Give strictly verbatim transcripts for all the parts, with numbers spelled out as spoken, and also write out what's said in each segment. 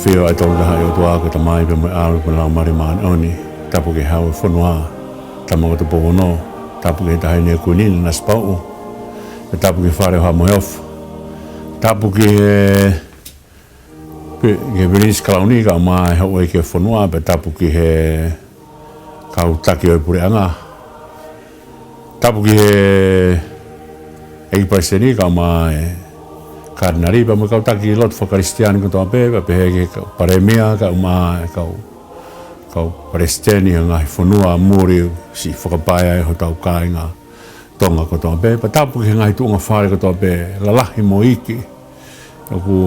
ʻAfio ʻa e Tolu Tahaʻi ʻOtua, ko e Tamai pea mo e ʻAlo pea mo e Laumālie Māʻoniʻoni. Tapu ki he Hau ʻo e fonua, Tama ko Tupou Ono. Tapu ki he Taʻahine Kuini Nanasipauʻu. Pea tapu ki he Fale ʻo Haʻa Moheofo. Tapu ki he, pe-, ki he Pilinisi Kalauni kae ʻumaʻā e houʻeiki ʻo e fonua, pea tapu ki he kau taki ʻo e puleʻanga. Tapu ki he ʻEiki Palesiteni kae ʻumaʻā e Katinali pea mo e kau taki lotu fakakalisitiane kotoa pē, pea pehē ki he kau Palēmia kae ʻumaʻā e kau, kau Palesiteni ʻo e ngaahi fonua muli, siʻi fakapaea ai hotau kāinga Tonga kotoa pē. Pea tapu ki he ngaahi tuʻunga fale kotoa pē, lalahi mo iiki, ʻoku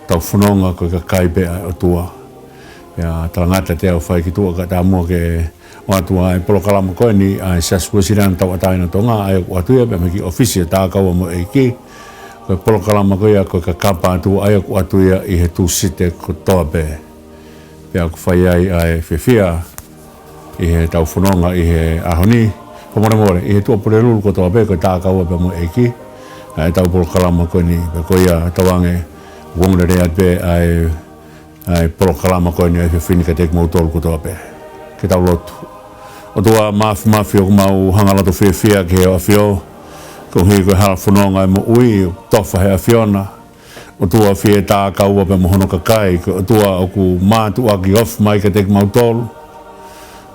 tau fononga ko e kakai pē ʻa e ʻOtua. Pea talangata te u fai ki tuʻa kae ʻatā muʻa ke ʻoatu ʻa e polokalama ko eni ʻa e Siasi Uēsiliana Tauʻatāina ʻo Tonga, ʻa ia ʻoku ʻoatu ia pea mei he kiʻi ʻōfisi ʻo e Tākaua mo e ʻEiki. Ko e polokalama ko ia ko e Kakapa Atu, ʻa ia ʻoku ʻoatu ia ʻi he Tūsite kotoa pē. Pea ʻoku fai ai ʻa e fiefia ʻi heʻetau fononga ʻi he ʻaho ni. Fakamolemole, ʻi he Tuʻapulelulu kotoa pē, ko e Tākaua pea mo e ʻEiki ʻa ʻetau polokalama ko eni. Pea ko ia, tauange, ʻoku ongo lelei atu pē ʻa e, ʻa e polokalama ko eni ʻa e efiafi ni kiate kimoutolu kotoa pē. Ke tau lotu. ʻOtua Māfimafi, ʻoku mau hanga loto fiefia ki he ʻAfio, koeʻuhi ko e hala fononga ʻo e moʻui, tofa ʻe he ʻAfiona. ʻOtua fie Tākaua pea mo hono kakai, ko e ʻOtua ʻoku mātuʻaki ofi mai kiate kimautolu.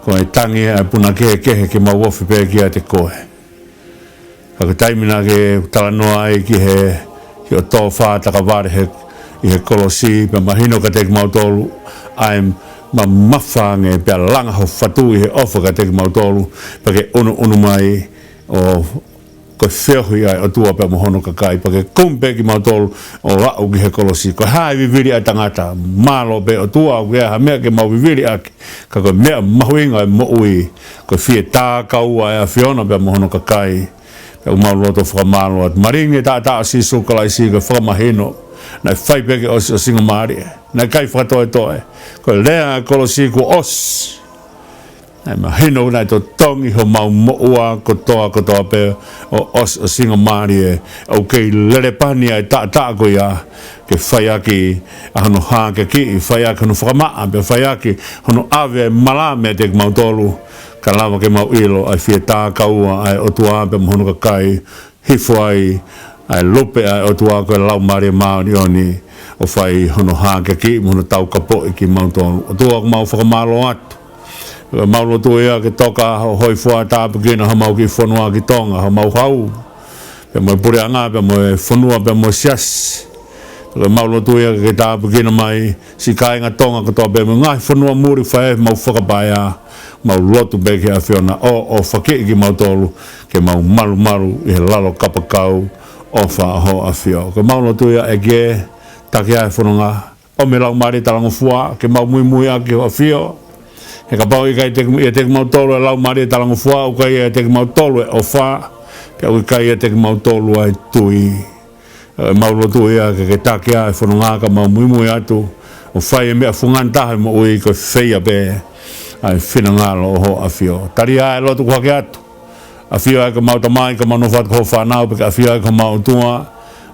Ko e tangi ʻa e punake kehe ke mau ofi pē kiate koe. Ka ko e taimi naʻa ke talanoa ai ki he, ki hoʻo tō fā takavale he, ʻi he kolosi, pea mahino kiate kimautolu ʻa e mamafa ange pea langa ho fatu ʻi he ʻofa kiate kimautolu, pea ke ʻunuʻunu mai ʻo ko e feohi ʻa e ʻOtua pea mo hono kakai, pea ke kumi pē kimautolu ʻo aʻu ki he kolosi. Ko e hā e vivili ʻa e tangata? Mālō pē ʻOtua, ʻoku ʻi ai ha meʻa ke mau vivili ʻaki, ka ko e meʻa mahuʻinga ʻo e moʻui, ko e fie Tākaua ʻa e ʻAfiona pea mo hono kakai. Pea ʻoku mau loto fakamālō atu. Malingi e taʻataʻa ʻo Sīsū Kalaisi, ko e fakamahino naʻe fai pē ke ʻosi ʻosingamālie. Naʻe ʻikai fakatoetoe. Ko e lea ʻa e kolosi kuo ʻosi. Naʻe mahino naʻe totongi homau moʻua kotoa kotoa pē ʻo ʻosi ʻosingamālie. ʻOku kei lelepani ʻa e taʻataʻa ko ia ke fai ʻaki ʻa hono hākeakiʻi, fai ʻaki hono fakamaʻa, pea fai ʻaki hono ʻave ʻa e mala meiate kimautolu, ka lava ke mau ʻilo ʻa e fie Tākaua ʻa e ʻOtua pea mo hono kakai, hifo ai ʻa e lupe ʻa e ʻOtua ko e Laumālie Māʻoniʻoni ʻo fai hono hākeakiʻi mo hono taukapoʻi kimautolu. ʻOtua, ʻoku mau fakamālō atu. Ko e mau lotu ia ke toka hoʻo hōifua, tāpuekina homau kiʻi fonua ki Tonga, homau hau, pea mo e puleʻanga, pea mo e fonua, pea mo e siasi. Ko e mau lotu ia ke tāpuekina mai siʻi kāinga Tonga kotoa pē mo e ngaahi fonua muli, fai homau fakapaea. Mau lotu pē ki he ʻAfiona ʻo, ʻo ʻofaʻi kimautolu ke mau malumalu ʻi he lalo kapakau ʻofa ʻo hoʻo ʻAfio. Ko e mau lotu ia, ʻEiki, taki ʻa e fononga, ʻomi e Laumālie Talangofua ke mau muimui ʻaki hoʻo ʻAfio. He kapau ʻe ʻikai te, ʻiate kimautolu e Laumālie Talangofua, ʻoku ʻikai ʻiate kimautolu e ʻofa, pea ʻoku ʻikai ʻiate kimautolu ʻa e tui. ʻE mau lotu ia ke ke taki ʻa e fononga ka mau muimui atu ʻo fai e meʻa fungani taha ʻi he moʻui, ko e feia pē ʻa e finangalo ʻo hoʻo ʻAfio. Tali ʻa e lotu kuo hake atu. ʻAfio ʻa e ka mau tamai, ka mau nofo atu ko hoʻo fānau, pea ke ʻafio ʻa e ka mau ʻOtua,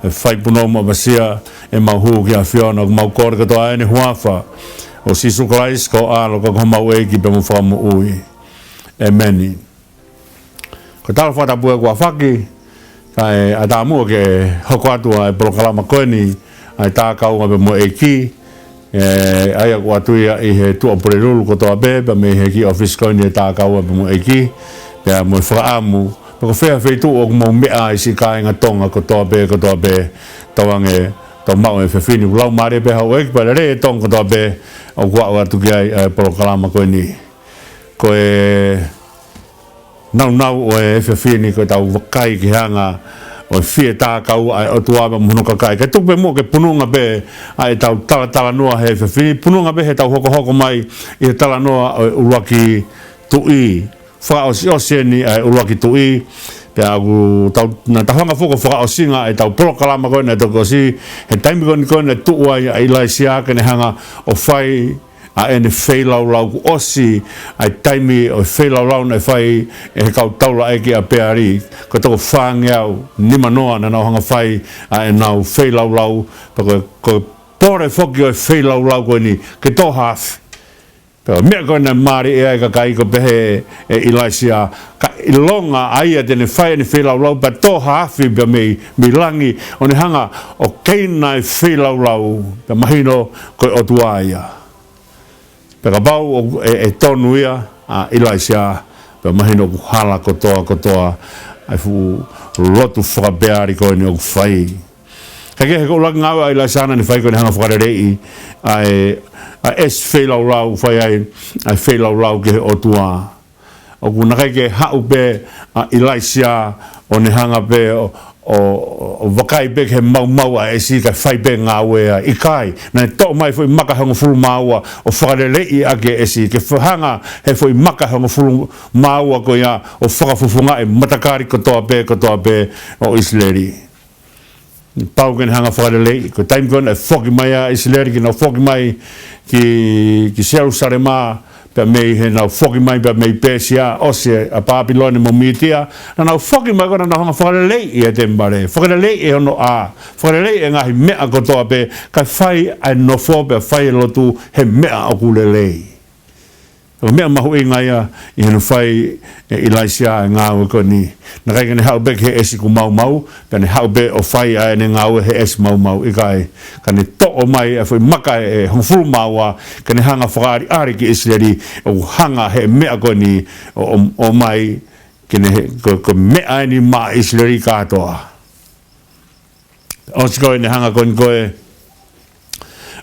ʻe fai punou mo ʻapasia, ʻemau hū ki he ʻAfiona. ʻOku mau kole kotoa ʻi he huafa ʻo Sīsū Kalaisi ko ho ʻAlo, ko homau ʻEiki pea mo Fakamoʻui. ʻEmeni. Ko e tala fakatapu ē kuo aofaki, kae ʻatā muʻa ke hoko atu ʻa e polokalama ko eni, ʻa e Tākaua pea mo e ʻEiki, ē, ʻa ia ʻoku ʻoatu ia ʻi he Tuʻapulelulu kotoa pē, pea mei he kiʻi ʻōfisi ko eni ʻo e Tākaua pea mo e ʻEiki, pea mo e fakaʻamu, pe ko fē ha feituʻu ʻoku mou meʻa ai siʻi kāinga Tonga kotoa pē, kotoa pē, tauange, tau maʻu e efiafi ni, ʻoku laumālie pē houʻeiki, pea lelei e Tonga kotoa pē ʻoku aʻu atu ki ai ʻa e polokalama ko eni. Ko e nāunau ʻo e efiafi ni ko ʻetau vakai ki he anga ʻo e fie Tākaua ʻa e ʻOtua pea mo hono kakai. Kae tuku pē muʻa ke pununga pē ʻa ʻetau talatalanoa he efiafi ni, pununga pē heʻetau hokohoko mai ʻi he talanoa ʻo e ʻuluaki tuʻi. Fakaʻosiʻosi eni ʻa e ʻuluaki tuʻi, pea ʻoku tau, naʻa tau hanga foki ʻo fakaʻosinga ʻetau polokalama ko ē naʻe toki ʻosi, he taimi ko eni ko ē naʻe tuʻu ai ʻa ʻIlaisiā ke ne hanga ʻo fai ʻa ʻene feilaulau. Kuo ʻosi ʻa e taimi ʻo e feilaulau naʻe fai ʻe he kau taulaʻeiki ʻa Peali. Ko e toko fāngeau nimanoa naʻa nau hanga ʻo fai ʻa ʻenau feilaulau, pea ko e, ko e Pole foki ʻo e feilaulau ko eni ke tō ha afi. Pea meʻa ko ē naʻe mālieʻia ai e kakai, ko e pehē ʻe ʻIlaisiā, ka ʻilonga ʻa ia te ne fai ʻene feilaulau pea tō ha afi pea mei, mei langi, ʻo ne hanga ʻo keina e feilaulau, pea mahino ko e ʻOtua ia. Pea kapau ʻoku, ʻe, ʻe tonu ia ʻa ʻIlaisiā, pea mahino ʻoku hala kotoa kotoa ʻa e fuʻu lotu fakapeali ko eni ʻoku fai. Ka ko e ʻuluaki ngāue ʻa ʻIlaisiā naʻa ne fai ko ʻene hanga fakaleleiʻi ʻa e, ʻa e ʻesi feilaulau, fai ai ʻa e feilaulau ki he ʻOtua. ʻOku ʻikai ke haʻu pē ʻa ʻIlaisiā ʻo ne hanga pē ʻo, ʻo, ʻo vakai pē ki he maumau ʻa e ʻesi kae fai pē ngāue ai. ʻIkai, naʻa ne toʻo mai e foʻi maka ʻe hongofulu mā ua ʻo fakaleleiʻi ʻaki e ʻesi, ke fa-, hanga ʻe he foʻi maka ʻe hongofulu mā ua ko ia ʻo fakafofongaʻi e matakali kotoa pē, kotoa pē ʻo ʻIsileli. Pau ke ne hanga fakaleleiʻi, ko e taimi ko ē naʻe foki mai ai ʻa ʻIsileli, ke nau foki mai ki, ki Selusalema, pea mei he nau foki mai pea mei Pēsia, ʻosi ʻa Pāpilone mo Mītia, naʻa nau foki mai ko ē naʻa nau hanga fakaleleiʻi e temipale, fakaleleiʻi hono ʻā, fakaleleiʻi e ngaahi meʻa kotoa pē, kae fai ʻa e nofo pea fai e lotu he meʻa ʻoku lelei. Ko e meʻa mahuʻinga ia ʻi heʻene fai ʻe ʻIlaisiā e ngāue ko eni. Naʻe ʻikai ke ne haʻu pē ki he ʻesi ʻoku maumau, pea ne haʻu pē ʻo fai ʻa ʻene ngāue he ʻesi maumau, ʻikai. Ka ne toʻo mai e foʻi maka ʻe hongofulu mā ua, ke ne hanga fakaʻaliʻali ki ʻIsileli, ʻo hanga he meʻa ko eni ʻo, ʻo, ʻomai, ke ne, ko, ko e meʻa eni maʻa ʻIsileli kātoa. ʻOsi ko ē ʻene hanga ko eni ko ē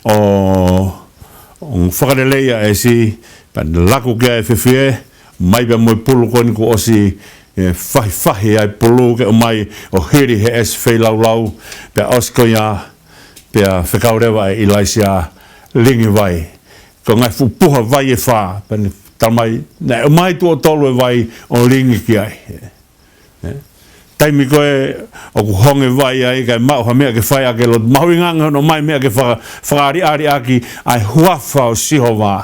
ʻo, ʻo fakaleleiʻi ʻa e ʻesi, pea ne laku ki ai e fefie, mai pea mo e pulu ko eni kuo ʻosi, ʻe, fahifahi ai e pulu ke ʻomai ʻo hili he ʻesi feilaulau, pea ʻosi ko ia, pea fekau leva ʻe ʻIlaisiā, lingi vai. Ko e ngaahi fuʻu puha vai ʻe fā, pea ne talamai, naʻe ʻomai tuʻo tolu e vai ʻo lingi ki ai. ʻE? Taimi ko ē ʻoku honge vai ai kae maʻu ha meʻa ke fai ʻaki e lotu. Mahuʻinga ange hono ʻomai e meʻa ke faka-, fakaʻaliʻali ʻaki ʻa e huafa ʻo Sihova.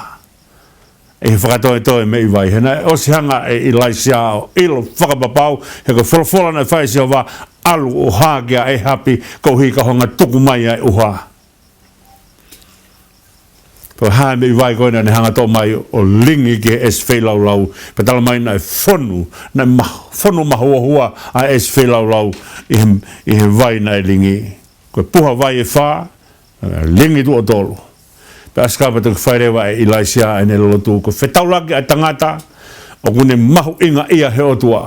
ʻI he fakatoetoe mei vai. He naʻe ʻosi hanga ʻe ʻIlaisiā ʻo ʻilo fakapapau, he ko e folofola naʻe fai ʻe Sihova, ʻalu ʻo hā kia ʻĒhapi, koeʻuhi ka hanga tuku mai ʻa e ʻuha. Pea hā e meʻi vai ko ē naʻa ne hanga toʻo mai ʻo lingi ki he ʻesi feilaulau. Pea talamai naʻe fonu, naʻe ma-, fonu mahuohua ʻa e ʻesi feilaulau ʻi he, ʻi he vai naʻe lingi. Ko e puha vai ʻe fā, lingi tuʻo tolu. Pea ʻosi ko ia pea toki fai leva ʻe ʻIlaisiā ʻene lotu. Ko e fetaulaki ʻa e tangata, ʻoku ne mahuʻingaʻia he ʻOtua.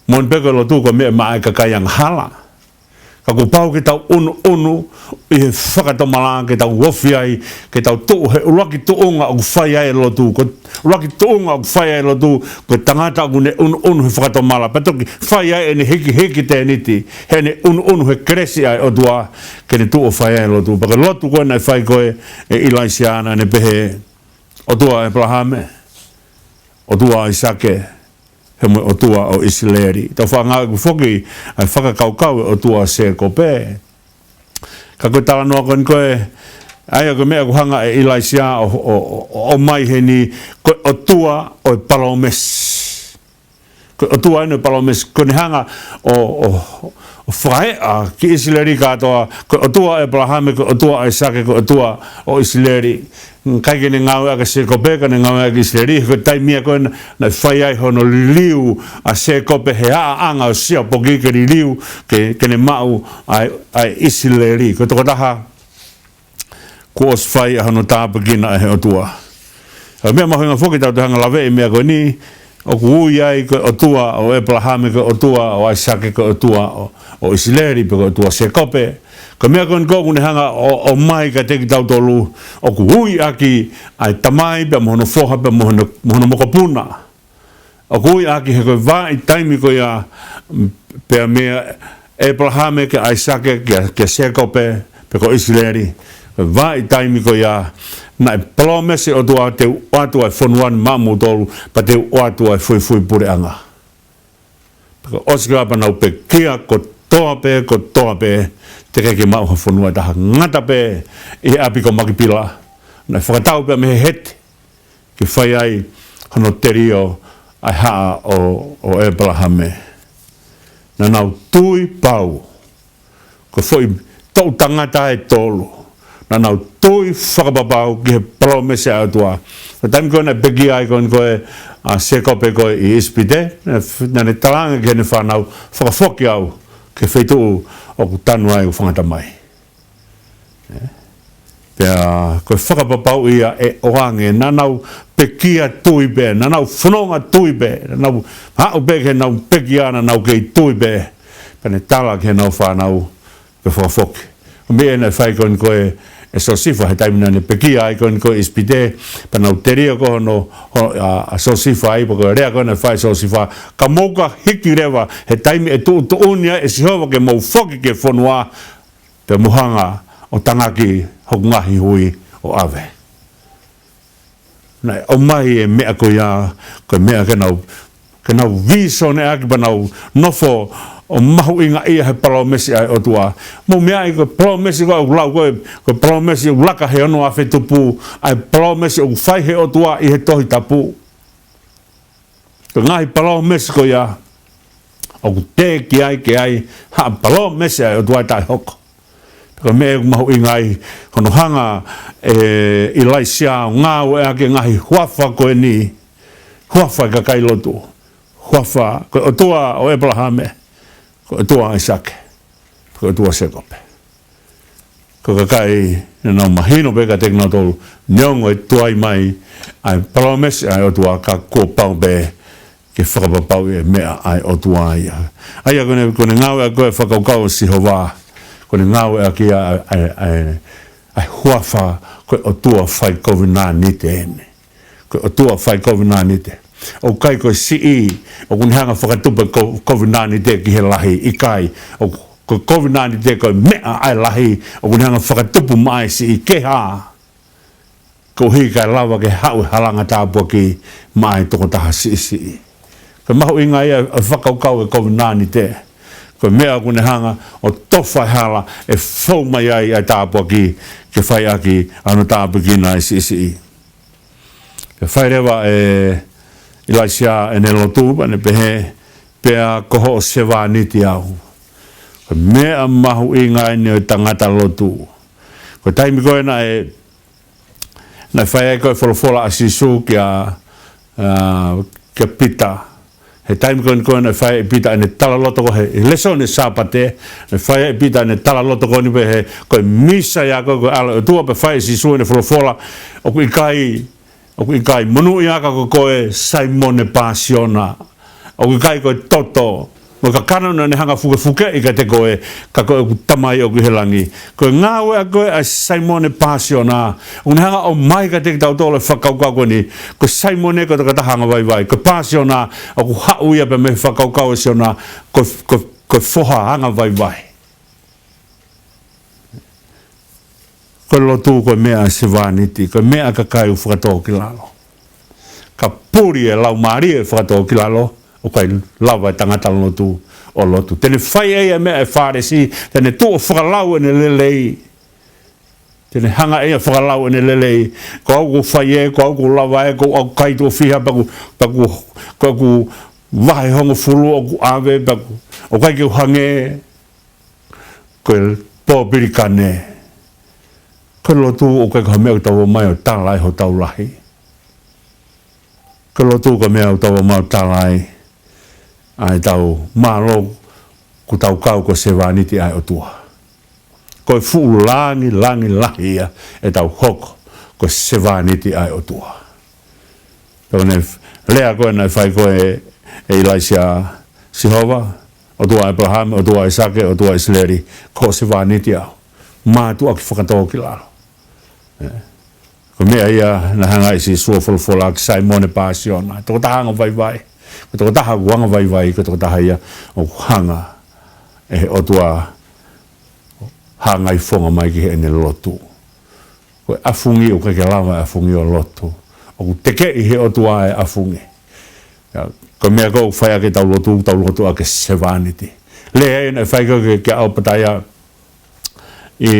Moʻoni pē ko e lotu ko e meʻa maʻa e kakai angahala. Ka kuo pau ke tau ʻunuʻunu ʻi he fakatomala ke tau ofi ai, ke tau tuʻu he ʻuluaki tuʻunga ʻoku fai ai e lotu. Ko e ʻuluaki tuʻunga ʻoku fai ai e lotu, ko e tangata ʻoku ne ʻunuʻunu he fakatomala. Pea toki fai ai ʻene hikihiki tēniti, heʻene ʻunuʻunu he kelesi ʻa e ʻOtua, ke ne tuʻu ʻo fai ai e lotu. Pea ko e lotu ko ē naʻe fai ko ē ʻe ʻIlaisiā naʻa ne pehē, ʻOtua ʻo ʻĒpalahame, ʻOtua ʻo ʻAisake, pea mo e ʻOtua ʻo ʻIsileli. Tau faʻa ngāueʻaki foki ʻa e fakakaukau e ʻOtua ʻo Sēkope. Ka ko e talanoa ko eni ko ē, ʻa ia ko e meʻa ʻoku hanga ʻe ʻIlaisiā ʻo, ʻo, ʻo, ʻo ʻomai heni, ko e ʻOtua ʻo e palōmesi. Ko e ʻOtua eni ʻo e palōmesi, ko ʻene hanga ʻo, ʻo, ʻo fakaeʻa ki ʻIsileli kātoa, ko e ʻOtua ʻo ʻĒpalahame, ko e ʻOtua ʻo ʻAisake, ko e ʻOtua ʻo ʻIsileli. ʻIkai ke ne ngāueʻaki ʻa Sēkope, ka ne ngāueʻaki ʻa ʻIsileli, he ko e taimi ia ko ē naʻe fai ai hono liliu ʻa Sēkope he aʻanga ʻo Siapoki ke liliu, ke, ke ne maʻu ʻa e, ʻa e ʻIsileli. Ko e tokotaha kuo ʻosi fai ʻa hono tāpuekina ʻe he ʻOtua. ʻA e meʻa mahuʻinga foki tau toe hanga laveʻi e meʻa ko eni, ʻoku ui ai ko e ʻOtua ʻo ʻĒpalahame, ko e ʻOtua ʻo ʻAisake, ko e ʻOtua ʻo, ʻo ʻIsileli, pe ko e ʻOtua ʻo Sēkope. Ko e meʻa ko eni ko ē ʻoku ne hanga ʻo, ʻomai kiate kitautolu, ʻoku ui ʻaki ʻa e Tamai, pea mo hono Foha, pea mo hono, mo hono mokopuna. ʻOku ui ʻaki he ko e vahaʻa taimi ko ia, mm, pea mei ʻĒpalahame kia ʻAisake, kia, kia Sēkope, pe ko ʻIsileli. Ko e vahaʻa taimi ko ia, naʻe palōmesi ʻOtua te u ʻoatu ʻa e fonua ni maʻamoutolu, pea te u ʻoatu ʻa e fuifui puleʻanga. Pea ko e ʻosi ko ia pea nau pekia kotoa pē, kotoa pē, teʻeki ke maʻu ha fonua ʻe taha, ngata pē ʻi he ʻapi ko Makipila, naʻe fakatau pē mei he heti, ke fai ai hono telio ʻa e haʻa ʻo, ʻo ʻĒpalahame. Naʻa nau tui pau, ko e foʻi toʻu tangata ʻe tolu, Naʻa nau tui fakapapau ki he palōmesi ʻa e ʻOtua. Ko e taimi ko ē naʻe pekia ai ko eni ko ē ʻa Sēkope ko ē ʻi ʻIsipite, naʻa ne talaange ki heʻene fānau, fakafoki au ki he feituʻu ʻoku tanu ai hoku fanga tamai. Pea ko e fakapapau ia ʻe ʻoange, naʻa nau pekia tui pē, naʻa nau fononga tui pē, naʻa nau haʻu pē ke nau pekia, naʻa nau kei tui pē. Pea ne tala ki heʻenau fānau, pea fakafoki. Ko e meʻa naʻe fai ko eni ko ē ʻe Siosifa, he taimi naʻa ne pekia ai ko eni ko ē ʻIsipite, pea nau telia ko ē hono, ho-, ʻa, ʻa Siosifa ai, pea ko e lea ko ē naʻe fai ʻe Siosifa, ka mou ka hiki leva, he taimi ʻe tuʻutuʻuni ai ʻe Sihova ke mou foki ki he fonua, pea mou hanga ʻo tangaki hoku ngaahi hui ʻo ʻave. Naʻe ʻomai e meʻa ko ia, ko e meʻa ke nau, ke nau vīsone ʻaki pea nau nofo ʻo mahuʻingaʻia he palōmesi ʻa e ʻOtua. Mou meaʻi ko e palōmesi ko ē ʻoku lau ko ē, ko e palōmesi ʻoku laka he ono afe tupu, ʻa e palōmesi ʻoku fai he ʻOtua ʻi he Tohi Tapu. Ko e ngaahi palōmesi ko ia, ʻoku teʻeki ai ke ʻi ai ha palōmesi ʻa e ʻOtua ʻe taʻehoko. Ko e meʻa ʻoku mahuʻinga ai, hono hanga ʻe ʻIlaisiā ʻo ngāueʻaki e ngaahi huafa ko eni, huafa ʻo e kakai lotu, huafa ko e ʻOtua ʻo ʻĒpalahame, ko e ʻOtua ʻo ʻAisake, ko e ʻOtua ʻo Sēkope. Ko e kakai naʻa nau mahino pē kiate kinautolu, neongo e tuai mai ʻa e palōmesi ʻa e ʻOtua ka kuo pau pē ke fakapapauʻi e meʻa ʻa e ʻOtua ia. ʻA ia ko ʻene, ko ʻene ngāueʻaki ko ē e fakakaukau ʻo Sihova, ko ʻene ngāueʻaki ʻa e, ʻa e, ʻa e, ʻa e huafa ko e ʻOtua fai kovinānite eni. Ko e ʻOtua fai kovinānite. ʻOku ʻikai ko e siʻi ʻoku ne hanga ʻo fakatupu e ko-, kovinānite ki he lahi, ʻikai. ʻOku, ko e kovinānite ko e meʻa ʻa e lahi ʻoku ne hanga ʻo fakatupu maʻa e siʻi, ke hā? Koeʻuhi kae lava ke haʻu e halanga tāpuaki maʻa e tokotaha siʻisiʻi. Ko e mahuʻinga ia ʻo e fakakaukau e kovinānite. Ko e meʻa ʻoku ne hanga ʻo tofa e hala ʻe fou mai ai ʻa e tāpuaki ke fai ʻaki ʻa hono tāpuekina e siʻisiʻi. Pea fai leva ʻe ʻIlaisiā ʻene lotu pea ne pehē, pea ko hoʻo sevāniti au. Ko e meʻa mahuʻinga eni ʻo e tangata lotu. Ko e taimi ko ē naʻe, naʻe fai ai ko ē e folofola ʻa Sīsū kia, ʻa, kia Pita. He taimi ko eni ko ē naʻe fai ai ʻe Pita ʻene talaloto ko ē he, he lēsoni Sāpate, naʻe fai ai ʻe Pita ʻene talaloto ko eni pehē, ko e Mīsaia koe, ko e ʻAlo ʻo e ʻOtua, pea fai ʻe Sīsū ʻene folofola, ʻoku ʻikai, ʻoku ʻikai monūʻiaka ko koe Saimone Pāsiona, ʻoku ʻikai ko e toto mo e kakano naʻa ne hanga ʻo fukefukeʻi kiate koe, ka ko ʻeku Tamai ʻoku ʻi he langi. Ko e ngāueʻaki ko ē ʻa Saimone Pāsiona, ʻoku ne hanga ʻo ʻomai kiate kitautolu e fakakaukau ko eni, ko Saimone ko e tokotaha angavaivai, ko Pāsiona ʻoku haʻu ia pea mei he fakakaukau ʻa Siona, ko, ko, ko e foha angavaivai. Ko e lotu ko e meʻa ʻa e sevāniti, ko e meʻa ʻa e kakai ʻoku fakatōkilalo. Ka puli e laumālie ʻo e fakatōkilalo, ʻoku ʻikai lava e tangata lotu ʻo lotu. Te ne fai ʻe ia e meʻa ʻa e Fālesi, te ne tuʻu ʻo fakalau ʻene lelei. Te ne hanga ʻe ia ʻo fakalau ʻene lelei. Ko au ʻoku fai ē, ko au ʻoku lava ē, ko au ʻoku kai tuʻo fiha, pea ʻoku, pea ʻoku, ko ʻeku vahe hongofulu ʻoku ʻave, pea ʻoku, ʻoku ʻikai ke u hangē ko e pōpilikane. Ko e lotu ʻoku ʻikai ko ha meʻa ʻoku tau ō mai ʻo tala ai hotau lahi. Ko e lotu ko e meʻa ʻoku tau ō mai ʻo tala ai ʻa ʻetau mālō ʻoku tau kau ko e sevāniti ʻa e ʻOtua. Ko e fuʻu lāngilangi lahi ia ʻetau hoko ko e sevāniti ʻa e ʻOtua. Pea ko ʻene lea ko ē naʻe fai ko ē ʻe ʻIlaisiā, Sihova, ʻOtua ʻo ʻĒpalahame, ʻOtua ʻo ʻAisake, ʻOtua ʻo ʻIsileli, ko hoʻo sevāniti au. Mātuʻaki fakatōkilalo. Ē. Ko e meʻa ia naʻe hanga ai ʻe Sīsū ʻo folofola kia Saimone Pāsiona. Tokotaha angavaivai. Ko e tokotaha ʻoku angavaivai, ko e tokotaha ia ʻoku hanga ʻe he ʻOtua ʻo hangaifonga mai ki heʻene lotu. Ko e ʻafungi ʻoku ʻikai ke lava e ʻafungi ʻo lotu. ʻOku tekeʻi ʻe he ʻOtua e ʻafungi. Ia, ko e meʻa ko ē ʻoku fai ʻaki ʻetau lotu, tau lotu ʻaki e sevāniti. Lea ia naʻe fai ko ē kia, kia ʻAupataia ʻi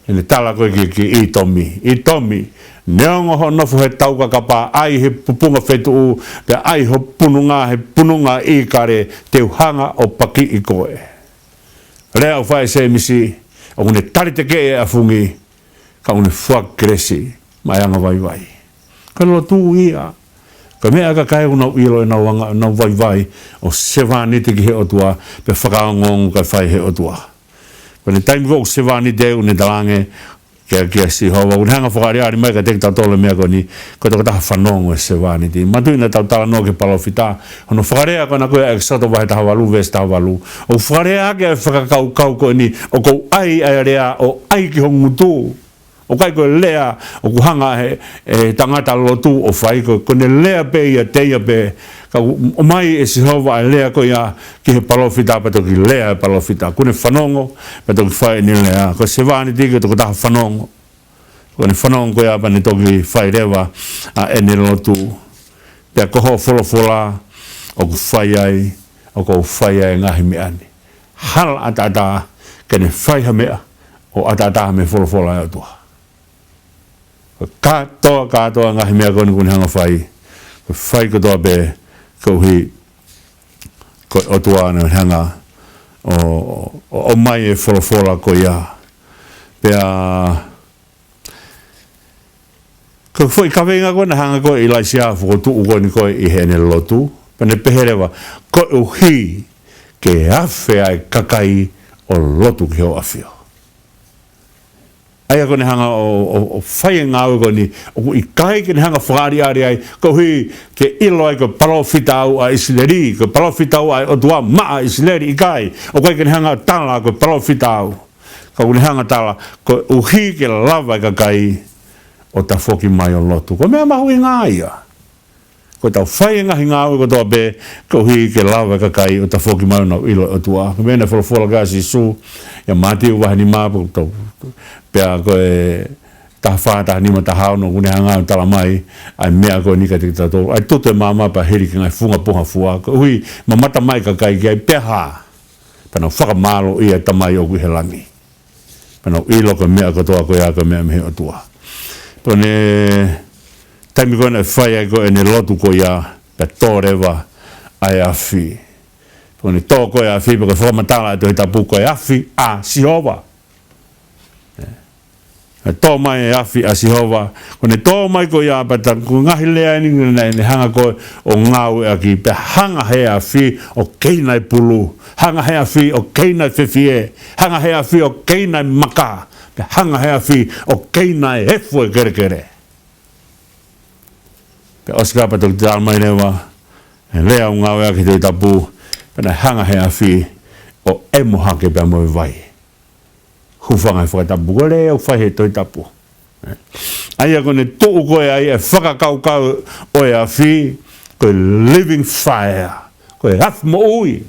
heʻene tala ko ē ki, ki ʻĪtomi. ʻĪtomi, neongo hoʻo nofo he taukakapa, ʻai he pupunga fetuʻu, pea ʻai ho pununga he pununga ʻīkale, te u hanga ʻo pakiʻi koe. Lea ʻoku fai ʻe Sēmisi, ʻOku ne tali tekeʻi e ʻafungi, ka ʻoku ne foaki kelesi maʻa e anga vaivai. Ko e lotu ia. Ko e meʻa ʻa e kakai ʻoku nau ʻilo ʻenau anga, ʻenau vaivai ʻo sevāniti ki he ʻOtua, pea fakaongoongo kae fai ʻe he ʻOtua. Ko e taimi ko ē ʻoku sevāniti ai ʻoku ne talaange kia, kia Sihova, ʻoku ne hanga ʻo fakaʻaliʻali mai kiate kitautolu e meʻa ko eni, ko e tokotaha fanongo e sevāniti. Manatuʻi naʻa tau talanoa ki he palōfita, hono fakalea ko ena ko ē ʻa ʻEkisoto vahe taha valu, veesi taha valu. ʻOku fakalea ʻaki e fakakaukau ko eni, ʻoku ou ʻai ʻa e lea, ʻo ʻai ki ho ngutu. ʻOku ʻikai ko e lea ʻoku hanga ʻe he, ʻe he tangata lotu ʻo fai, ko, ko ʻene lea pē ʻiate ia pē. Ka ʻoku ʻomai ʻe Sihova ʻa e lea ko ia ki he palōfita pea toki lea e palōfita. ʻOku ne fanongo, pea toki fai ʻene lea. Ko e sevāniti ko e tokotaha fanongo. Ko ʻene fanongo ko ia pea ne toki fai leva ʻa ʻene lotu. Pea ko hoʻo folofola ʻoku fai ai, ʻoku ou fai ai e ngaahi meʻa ni. Hala ʻataʻatā ke ne fai ha meʻa ʻo ʻataʻatā mei he folofola ʻa e ʻOtua. Ko e kātoa, kātoa e ngaahi meʻa ko eni ʻoku ne hanga ʻo fai, ko e fai kotoa pē koeʻuhi ko e ʻOtua naʻa ne hanga ʻo, ʻo, ʻo ʻomai e folofola ko ia. Pea ko e foʻi kaveinga ko ē naʻe hanga ko ē ʻe ʻIlaisiā ʻo fokotuʻu ko eni ko ē ʻi heʻene lotu, pea ne pehē leva, koeʻuhi ke afe ʻa e kakai ʻo lotu ki hoʻo ʻafio. ʻA ia ko ʻene hanga ʻo, ʻo, ʻo fai e ngāue ko eni, ʻoku ʻikai ke ne hanga ʻo fakaʻaliʻali ai, koeʻuhi ke ʻilo ai ko e palōfita au ʻa ʻIsileli, ko e palōfita au ʻa e ʻOtua maʻa ʻIsileli, ʻikai, ʻoku ʻikai ke ne hanga ʻo tala ko e palōfita au. Ka ʻoku ne hanga ʻo tala, koeʻuhi ke lava e kakai ʻo tafoki mai ʻo lotu. Ko e meʻa mahuʻinga ia. Ko ʻetau fai e ngaahi ngāue kotoa pē, koeʻuhi ke lava e kakai ʻo tafoki mai ʻo nau ʻilo e ʻOtua. Ko e meʻa naʻe folofola ki ai ʻa Sīsū, ʻia Mātiu vahe nima, pea ko e taha fā, taha nima, taha ono, ʻoku ne hanga ʻo tala mai ʻa e meʻa ko eni kiate kitautolu. ʻA e tutu e maama pea hili ki he ngaahi funga puha fua. Koeʻuhi, mamata mai e kakai ki ai pea hā. Pea nau fakamālōʻia e Tamai ʻoku ʻi he langi. Pea nau ʻilo ko e meʻa kotoa ko ia ko e meʻa mei he ʻOtua. Pea ko e taimi ko ē naʻe fai ai ko ē ʻene lotu ko ia, pea tō leva ʻa e afi. Pea ko e tō ko ē ʻa e afi, pea ko e fakamatala ʻa e Tohi Tapu ko e afi ʻa Sihova. ʻE tō mai e afi ʻa Sihova. Ko ʻene tō mai ko ia pea ta, ko e ngaahi lea eni naʻa ne hanga ko ē ʻo ngāueʻaki, pea hanga ʻe he afi ʻo keina e pulu. Hanga ʻe he afi ʻo keina e fefie. Hanga ʻe he afi ʻo keina e maka. Pea hanga ʻe he afi ʻo keina e efu e kelekele. Pea ʻosi ko ia pea toki tala mai leva e lea ʻoku ngāueʻaki he Tohi Tapu, pea naʻe hanga ʻe he afi ʻo ʻemo hake pea mo e vai. Hūfanga he fakatapu, ko e lea ʻoku fai he Tohi Tapu. ʻA ia ko ʻene tuʻu ko ē ai e fakakaukau ʻo e afi, ko e living fire, ko e afi moʻui.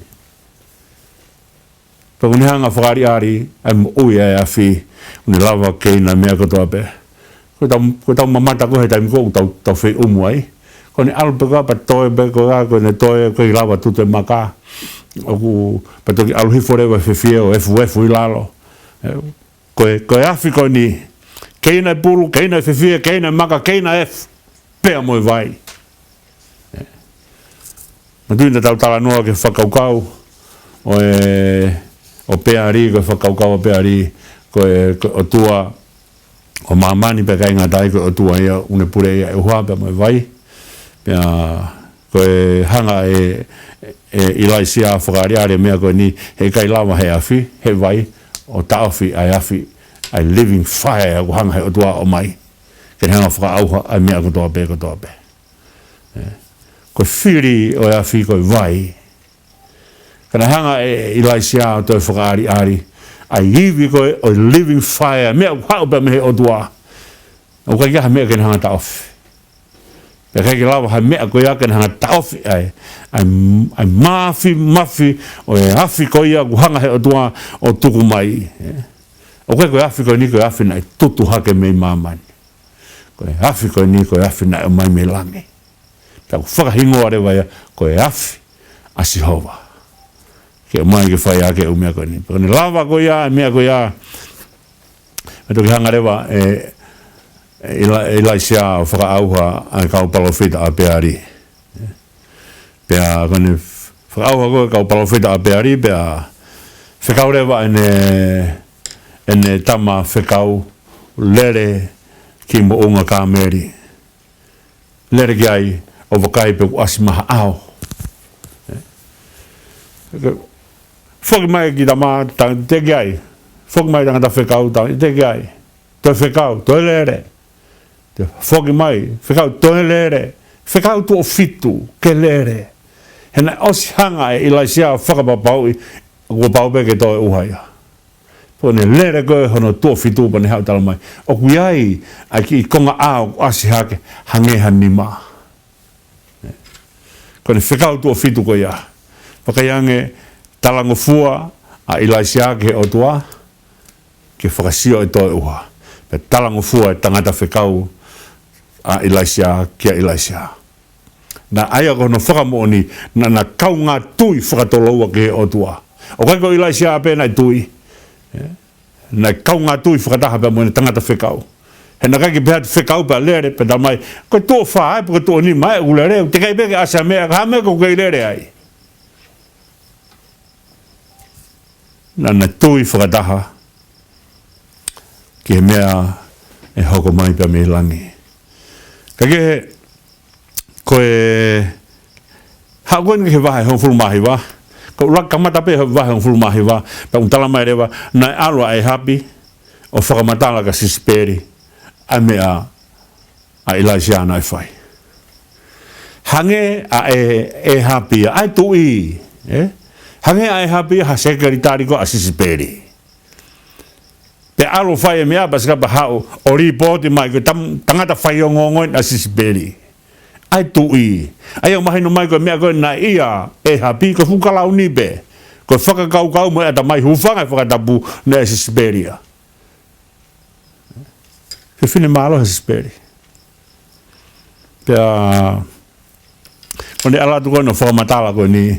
Pea ʻoku ne hanga ʻo fakaʻaliʻali ʻa e moʻui ʻa e afi, ʻoku ne lava ʻo keina e meʻa kotoa pē. Ko ʻetau, ko ʻetau mamata ko ē he taimi ko ē ʻoku tau, tau feʻumu ai. Ko ʻene ʻalu pē ko ia pea toe pē ko ia, ko ʻene toe, ʻoku ʻikai lava tutu e maka. ʻOku, pea toki ʻalu hifo leva e fefie ʻo efuefu ʻi lalo. Ē, ko e, ko e afi ko eni, keina e pulu, keina e fefie, keina e maka, keina e efu, pea mo e vai. Ē. Manatuʻi naʻa tau talanoa ki he fakakaukau ʻo e, ʻo Peali, ko e fakakaukau ʻo Peali, ko e, ko e ʻotua ʻo māmani pea ʻikai ngata ai, ko e ʻotua ia ʻoku ne puleʻi ʻa e ʻuha pea mo e vai. Pea ko e hanga ʻe, ʻe ʻIlaisiā ʻo fakaʻaliʻali e meʻa ko eni, heʻikai lava ʻe he afi, ʻe he vai, ʻo taʻofi ʻa e afi, ʻa e living fire ʻoku hanga ʻe he ʻOtua ʻo ʻomai. Ke ne hanga ʻo fakaʻauha ʻa e meʻa kotoa pē, kotoa pē. Ē. Ko e fili ʻo e afi ko e vai. Ka naʻe hanga ʻe, ʻe ʻIlaisiā ʻo toe fakaʻaliʻali ʻa e ivi ko ē ʻo e living fire, meʻa ʻoku haʻu pē mei he ʻOtua. ʻOku ʻikai ke ʻi ai ha meʻa ke ne hanga ʻo taʻofi. Pea ʻikai ke lava ha meʻa ko ia ke ne hanga ʻo taʻofi ʻa e, ʻa e, ʻa e mafimafi ʻo e afi ko ia ʻoku hanga ʻe he ʻOtua ʻo tuku mai. Ē. ʻOku ʻikai ko e afi ko eni ko e afi naʻe tutu hake mei māmani. Ko e afi ko eni ko e afi naʻe ʻomai mei langi. Pea ʻoku fakahingoa leva ia ko e afi ʻa Sihova. Ke ʻomai ke fai ʻaki e ʻū meʻa ko eni. Pea ko ʻene lava ko ia, e meʻa ko ia, pea toki hanga leva ʻe, ʻe ʻIla-, ʻIlaisiā ʻo fakaʻauha ʻa e kau palōfita ʻa Peali. Pea ko ʻene fakaʻauha ko ē e kau palōfita ʻa Peali, pea fekau leva ʻene, ʻene tama fekau, lele ki moʻunga Kāmeli. Lele ki ai ʻo vakai pe ʻoku ʻasi mai ha ʻao. Foki mai kiʻi tama, tau ʻite ki ai. Foki mai tangata fekau, tau ʻite ki ai. Toe fekau, toe lele. Toe foki mai, fekau toe lele. Fekau tuʻo fitu ke lele. He naʻe ʻosi hanga ʻe ʻIlaisiā ʻo fakapapauʻi kuo pau pē ke toe ʻuha ia. Pea ne lele ko ē hono tuʻo fitu pea ne haʻu ʻo talamai, ʻoku ʻi ai ʻa e kiʻi konga ʻao ʻoku ʻasi hake, hangē ha nima. Ko ʻene fekau tuʻo fitu ko ia. Pea ʻikai ange talangofua ʻa ʻIlaisiā ki he ʻOtua ke fakasio ʻe toe ʻuha. Pea talangofua e tangata fekau ʻa ʻIlaisiā kia ʻIlaisiā. Naʻe ʻai ia ko hono fakamoʻoni, naʻa na kaungā tui fakatoloua ki he ʻOtua. ʻOku ʻikai ko ʻIlaisiā pē naʻe tui. Naʻe kaungā tui fakataha pea mo e tangata fekau. He naʻe ʻikai ke pehē atu fekau pea lele, pea talamai, ko e tuʻo fā ē, pe ko e tuʻo nima ē ʻoku lele, teʻeki ai pē ke ʻasi ha meʻa, ka ha meʻa ʻoku kei lele ai. Naʻa na tui fakataha ki he meʻa ʻe hoko mai pea mei langi. Ka ke, ko e, haʻu ko eni ki he vahe hongofulu mā hiva, ko e ʻuluaki kamata pē he vahe hongofulu mā hiva, pea ʻoku talamai leva, naʻe ʻalu ʻa ʻĒhapi ʻo fakamatala kia Sisipeli ʻa e meʻa ʻa ʻIlaisiā naʻe fai. Hangē ʻa ʻĒ-, ʻĒhapi ia, ʻa e tuʻi, ē? Hangē ʻa ʻĒhapi ia ha sekelitali ko ē ʻa Sisipeli. Pea ʻalu ʻo fai e meʻa, pea sika pea haʻu ʻo lipooti mai ko e tam-, tangata faiongoongo ʻa Sisipeli. ʻA e tuʻi. ʻA ia ʻoku mahino mai ko e meʻa ko ē naʻe ʻia ʻĒhapi ko e fuʻu kalauni pē. Ko e fakakaukau mo e ʻatamai, hūfanga he fakatapu naʻe ʻia Sisipeli ia. Fefine mālohi ʻa Sisipeli. Pea, ʻo ne ʻalu atu ko ē ʻo fakamatala ko eni.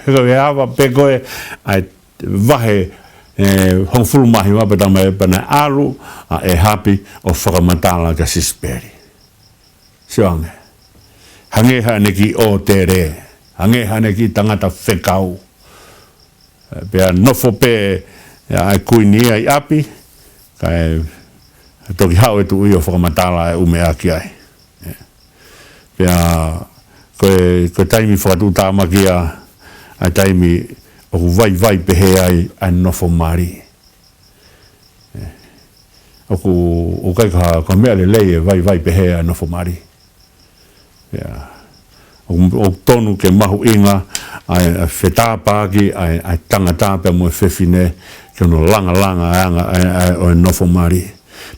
He ko e ava pē ko ē, ʻa e vahe, ē, hongofulu mā hiva pea talamai pea naʻe ʻalu ʻa ʻĒhapi ʻo fakamatala kia Sisipeli. Sio ange. Hangē haʻane kiʻi ʻōtele. Hangē haʻane kiʻi tangata fekau. Pea nofo pē ʻa e kuini ia ʻi ʻapi, kae toki haʻu e tuʻi ʻo fakamatala e ʻū meʻa ki ai. Pea ko e, ko e taimi fakatuʻutāmaki ia, ʻa e taimi ʻoku vaivai pehē ai ʻa e nofo mali. ʻOku, ʻoku ʻikai ko ha, ko ha meʻa lelei e vaivai pehē ʻa e nofo mali. ʻIo. ʻOku, ʻoku tonu ke mahuʻinga ʻa e, ʻa e fetāpaaki ʻa e, ʻa e tangata pea mo e fefine ki hono langalanga ʻa e anga, ʻa e, ʻa e, ʻo e nofo mali.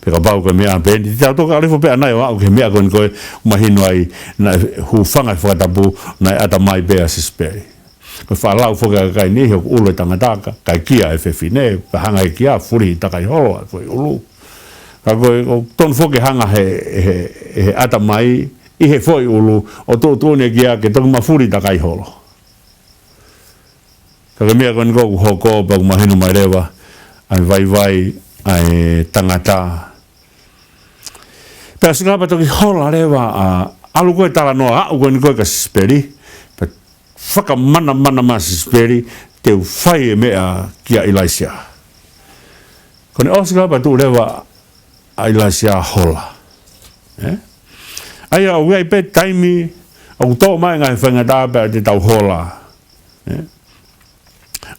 Pea kapau ko e meʻa pē eni, te tau toki ʻalu hifo pē ʻanai ʻo aʻu ki he meʻa ko eni ko ē, mahino ai naʻe hūfanga he fakatapu, naʻe ʻatamai pē ʻa Sisipeli. Ko e faʻa lau foki ʻa e kakai ni, he ʻoku ʻulu e tangata ka, kae kia e fefine, ka hanga he kia, fulihi takai holo ʻa e foʻi ʻulu. Ka ko e, ʻoku tonu foki hanga he, he, he ʻatamai, ʻi he foʻi ʻulu, ʻo tuʻutuʻuni e kia ke toki mafuli takai holo. Ka ko e meʻa ko eni ko ē ʻoku hoko, pea ʻoku mahino mai leva ʻa e vaivai ʻa e tangata. Pea sika pea toki hola leva ʻa, ʻalu ko ē talanoa, aʻu ko eni ko ē kia Sisipeli, pea fakamanamana mai ʻa Sisipeli, te u fai e meʻa kia ʻIlaisiā. Ko ʻene ʻosi ko ē pea tuʻu leva ʻa ʻIlaisiā hola. Ē? ʻA ia ʻoku ʻi ai pē taimi, ʻoku tō mai e ngaahi faingataʻa pea te tau hola. Ē?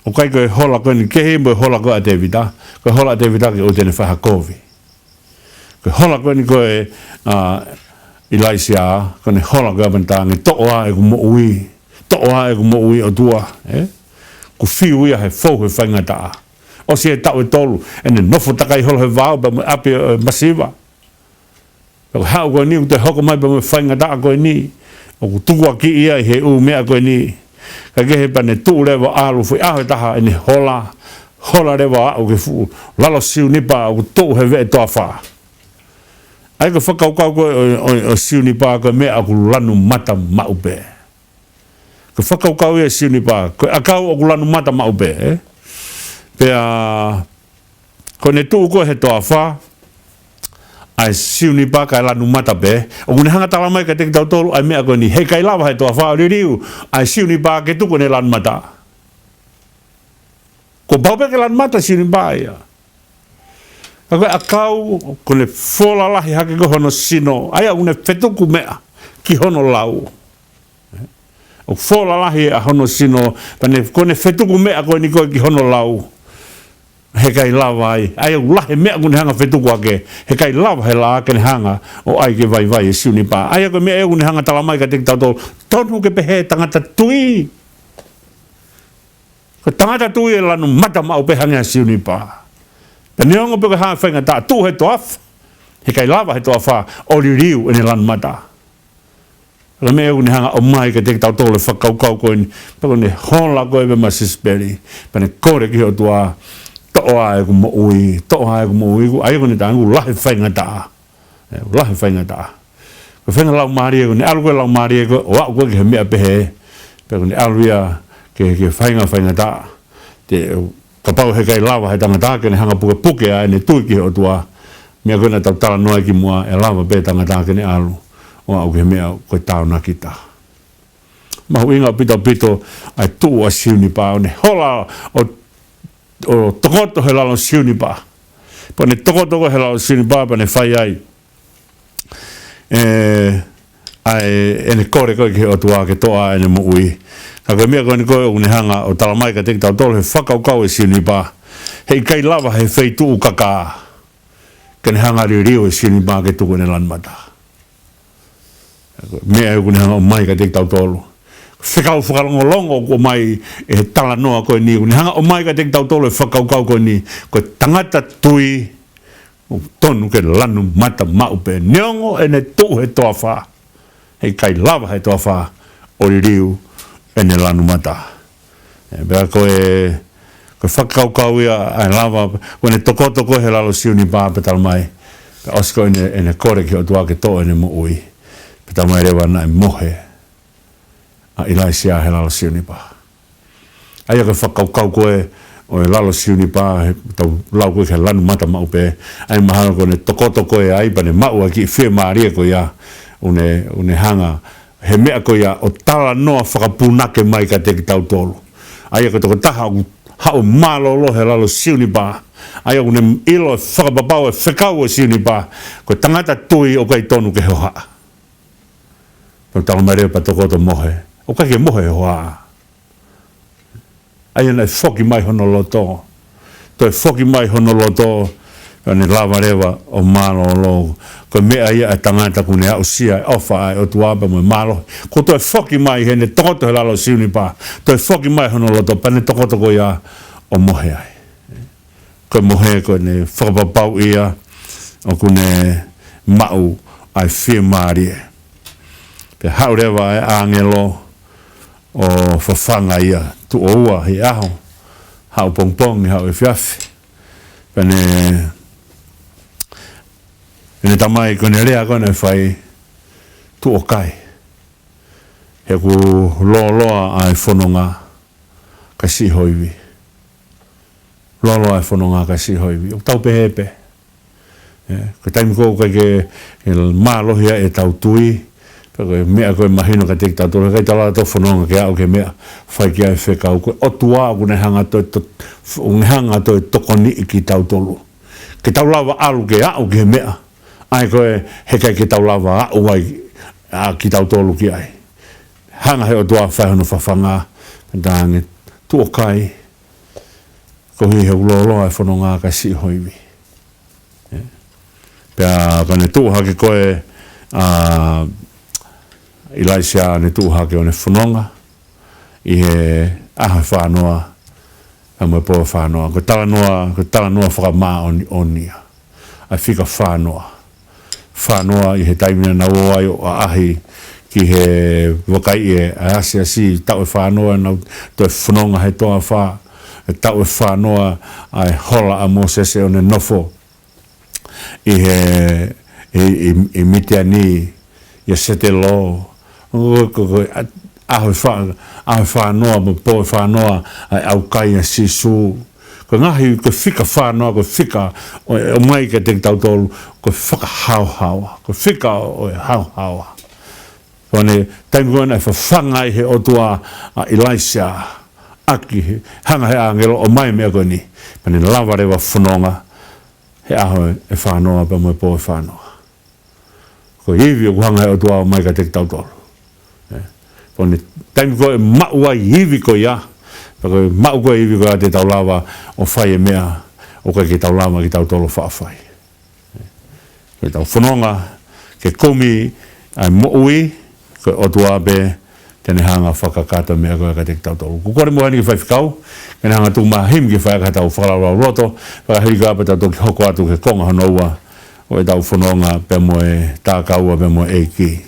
ʻOku ʻikai ko e hola ko eni kehe mo e hola ko ē ʻa Tēvita, ko e hola ʻa Tēvita ke ʻoua te ne fai ha kovi. Ko e hola ko eni ko ē, ʻa, ʻIlaisiā, ko ʻene hola ko ē ʻa Penitange, toʻo ā ʻeku moʻui, toʻo ā ʻeku moʻui ʻOtua, ē? Kuo fiu ia he fou he faingataʻa. ʻOsi e taʻu ʻe tolu, ʻene nofo takai holo he vao, pea mo e ʻapi ʻo e masiva. Pea ko e haʻu ko eni ʻoku toe hoko mai pea mo e faingataʻa ko eni. ʻOku tukuakiʻi ia ʻi he ʻū meʻa ko eni. Kae kehe pea ne tuʻu leva ʻo ʻalu foʻi ʻaho ʻe taha ʻene hola. Hola leva ʻo aʻu ki he fuʻu lalo siunipa ʻoku tuʻu he veʻe toafa. ʻA ia ko e fakakaukau ko ē ʻo, ʻo, ʻo siunipa ko e meʻa ʻoku lanu mata maʻu pē. Ko e fakakaukau ia ʻo siunipa, ko e ʻakau ʻoku lanu mata maʻu pē, ē? Pea, ko ʻene tuʻu ko ē he toafa, ʻa e siunipa kae lanu mata pē, ʻoku ne hanga talamai kiate kitautolu, ʻa e meʻa ko eni, heʻikai lava he toafa ʻo liliu, ʻa e siunipa ke tuku ʻene lanu mata. Kuo pau pē ke lanu mata siunipa ia. Ka ko e ʻakau, ko ʻene fola lahi hake ko hono sino, ʻa ia ʻoku ne fetuku meʻa ki hono lau. ʻOku fola lahi ʻa hono sino, pea ne, ko ʻene fetuku meʻa ko eni ko ē ki hono lau. He ʻikai lava ai, ʻa ia ʻoku lahi e meʻa ʻoku ne hanga fetuku hake, he ʻikai lava he laʻā ke ne hanga ʻo ʻai ke vaivai e siunipa. ʻA ia ko e meʻa ʻoku ne hanga talamai kiate kitautolu, tonu ke pehē tangata tui. Ko e tangata tui ʻe lanu mata maʻu pē hangē ha siunipa. Pea neongo pe ko e hā e faingataʻa, tuʻu he toafa, he ʻikai lava he toafa ʻo liliu ʻene lanu mata. Ko e meʻa ʻoku ne hanga ʻomai kiate kitautolu e fakakaukau ko eni, pea ko ʻene hola ko ē pea mo Sisipeli, pea ne kole ki he ʻOtua, toʻo ā ʻeku moʻui, toʻo ā ʻeku moʻui, ʻa ia ko ʻene tangu lahi e faingataʻa. ʻE, lahi e faingataʻa. Ko e faʻahinga laumālie, ko ʻene ʻalu ko ē laumālie ko ē, ʻo aʻu ko ē ki he meʻa pehē, pea ko ʻene ʻalu ia ki he, ki he faʻahinga faingataʻa. Te, kapau he ʻikai lava he tangata ke ne hanga pukepuke ʻa ʻene tui ki he ʻOtua, meʻa ko ē naʻa tau talanoa ki muʻa, ʻe lava pē tangata ke ne ʻalu ʻo aʻu ki he meʻa ko e tānaki taha. Mahuʻinga ʻaupito ʻaupito ʻa e tuʻu ʻa e siunipa, ʻo ne hola ʻo, ʻo tokoto he lalo siunipa. Pea ne tokoto ko ē he lalo siunipa, pea ne fai ai ʻe, ʻa e, ʻene kole ko ē ki he ʻOtua ke toʻo ʻene moʻui. Ka ko e meʻa ko eni ko ē ʻoku ne hanga ʻo talamai kiate kitautolu he fakakaukau e siunipa, he ʻikai lava he feituʻu kakā ke ne hanga liliu e siunipa ke tuku ʻene lanu mata. Meʻa ʻoku ne hanga ʻomai kiate kitautolu. Fekau fakalongolongo ʻoku ʻomai ʻe he talanoa ko eni, ʻoku ne hanga ʻomai kiate kitautolu e fakakaukau ko eni, ko e tangata tui, ʻoku tonu ke lanu mata maʻu pē. Neongo ʻene tuʻu he toafa, he ʻikai lava he toafa ʻo liliu ʻene lanu mata. ʻE, pea ko e, ko e fakakaukau ia ʻa e lava, ko ʻene tokoto ko ē he lalo siunipa pea talamai, pea ʻosi ko ē ʻene, ʻene kole ki he ʻOtua ke toʻo ʻene moʻui, pea talamai leva naʻe mohe ʻa ʻIlaisiā he lalo siunipa. ʻA ia ko e fakakaukau ko ē ʻo e lalo siunipa, he tau lau ko ē ki he lanu mata maʻu pē, ʻa ia mahalo ko ʻene tokoto ko ē ai pea ne maʻu ʻa e kiʻi fiemālie ko ia, ʻoku ne, ʻoku ne hanga he meʻa ko ia ʻo talanoa fakapunake mai kiate kitautolu. ʻA ia ko e tokotaha ʻoku haʻu mālōlō he lalo siunipa, ʻa ia ʻoku ne ʻilo e fakapapau e fekau e siunipa, ko e tangata tui ʻoku ʻikai tonu ke hohaʻa. Pea talamai leva pea tokoto mohe, ʻoku ʻikai ke mohe he hohaʻa. ʻA ia naʻe foki mai hono loto. Toe foki mai hono loto, ʻo ne lava leva ʻo mālōlō. Ko e meʻa ia ʻa e tangata kuo ne aʻusia e ʻofa ʻa e ʻOtua pea mo e mālohi. Kuo toe foki mai heʻene tokoto he lalo siunipa. Toe foki mai hono loto pea ne tokoto ko ia ʻo mohe ai. Ko e mohe ko ʻene fakapapau ia ʻoku ne maʻu ʻa e fiemālie. Pea haʻu leva e ʻāngelo ʻo fafanga ia, tuʻo ua he ʻaho, haʻu pongipongi, haʻu efiafi. Pea ne, pea ne talamai ko ʻene lea ko ē naʻe fai, tuʻu ʻo kai. He kuo lōloa ʻa e fononga kae siʻi ho ivi. Lōloa e fononga kae siʻi ho ivi. ʻOku tau pehē pē. ʻE, ko e taimi ko ē ʻoku ʻikai ke, ʻe mālohi ai ʻetau tui. Pea ko e meʻa ko ē mahino kiate kitautolu, ʻikai tala tau fononga ke aʻu ki he meʻa fai ki ai e fekau. Ko e ʻOtua ʻoku ne hanga toe to-, ʻoku ne hanga toe tokoniʻi kitautolu. Ke tau lava ʻalu ke aʻu ki he meʻa. ʻA ia ko ē, he ʻikai ke tau lava aʻu ai, ʻa kitautolu ki ai. Hanga he ʻOtua fai hono fafanga, pea talaange tuʻu ʻo kai, koeʻuhi he ʻoku lōloa e fononga kae siʻi ho ivi. ʻE. Pea ko ʻene tuʻu hake ko ē, ʻa, ʻIlaisiā ne tuʻu hake ʻo ne fononga, ʻi he ʻaho ʻe fānoa, pea mo e pō ʻe fānoa. Ko e talanoa, ko e talanoa fakamāʻoniʻoni ia. ʻA e fika fānoa. Fānoa ʻi he taimi naʻa nau ō ai ʻo ʻaʻahi ki he vakaiʻi ʻa e asiasi, taʻu ʻe fānoa naʻa nau toe fononga he toafa, ʻe taʻu ʻe fānoa ʻa e hola ʻa Mōsese ʻo ne nofo ʻi he, ʻi, ʻi, ʻi Mitiani, ʻia Setelo, ko, ko, ko, ʻa, ʻaho ʻe fā-, ʻaho ʻe fānoa, mo e pō ʻe fānoa, ʻa e ʻaukai ʻa Sīsū. Ko e ngaahi, ko e fika fānoa, ko e fika ʻo, ʻomai kiate kitautolu, ko e fakahaohaoa, ko e fika ʻo, ʻo e haohaoa. Ko ʻene taimi ko ē naʻe fafanga ai he ʻOtua ʻa ʻIlaisiā, ʻaki, hanga he ʻāngelo ʻo ʻomai e meʻa ko eni. Pea ne lava leva fononga, he ʻaho ʻe fānoa pea mo e pō ʻe fānoa. Ko e ivi ʻoku hanga he ʻOtua ʻo ʻomai kiate kitautolu. ʻE, ko e taimi ko ē ʻe maʻu ai e ivi ko ia, pea ko e maʻu ko ē e ivi ko ia te tau lava ʻo fai e meʻa ʻoku ʻikai ke tau lava kitautolu ʻo faʻa fai. Ko ʻetau fononga ke kumi ʻa e moʻui, ko e ʻOtua pē te ne hanga ʻo fakakakato e meʻa ko ia kiate kitautolu. ʻOku kole muʻa heni ki he faifekau ke ne hanga ʻo tuku mai ha himi ke fai ʻaki haʻatau fakalaulauloto, pea ka hili ko ia pea tau toki hoko atu ki he konga hono ua ʻo ʻetau fononga pea mo e takaua pea mo e ʻEiki.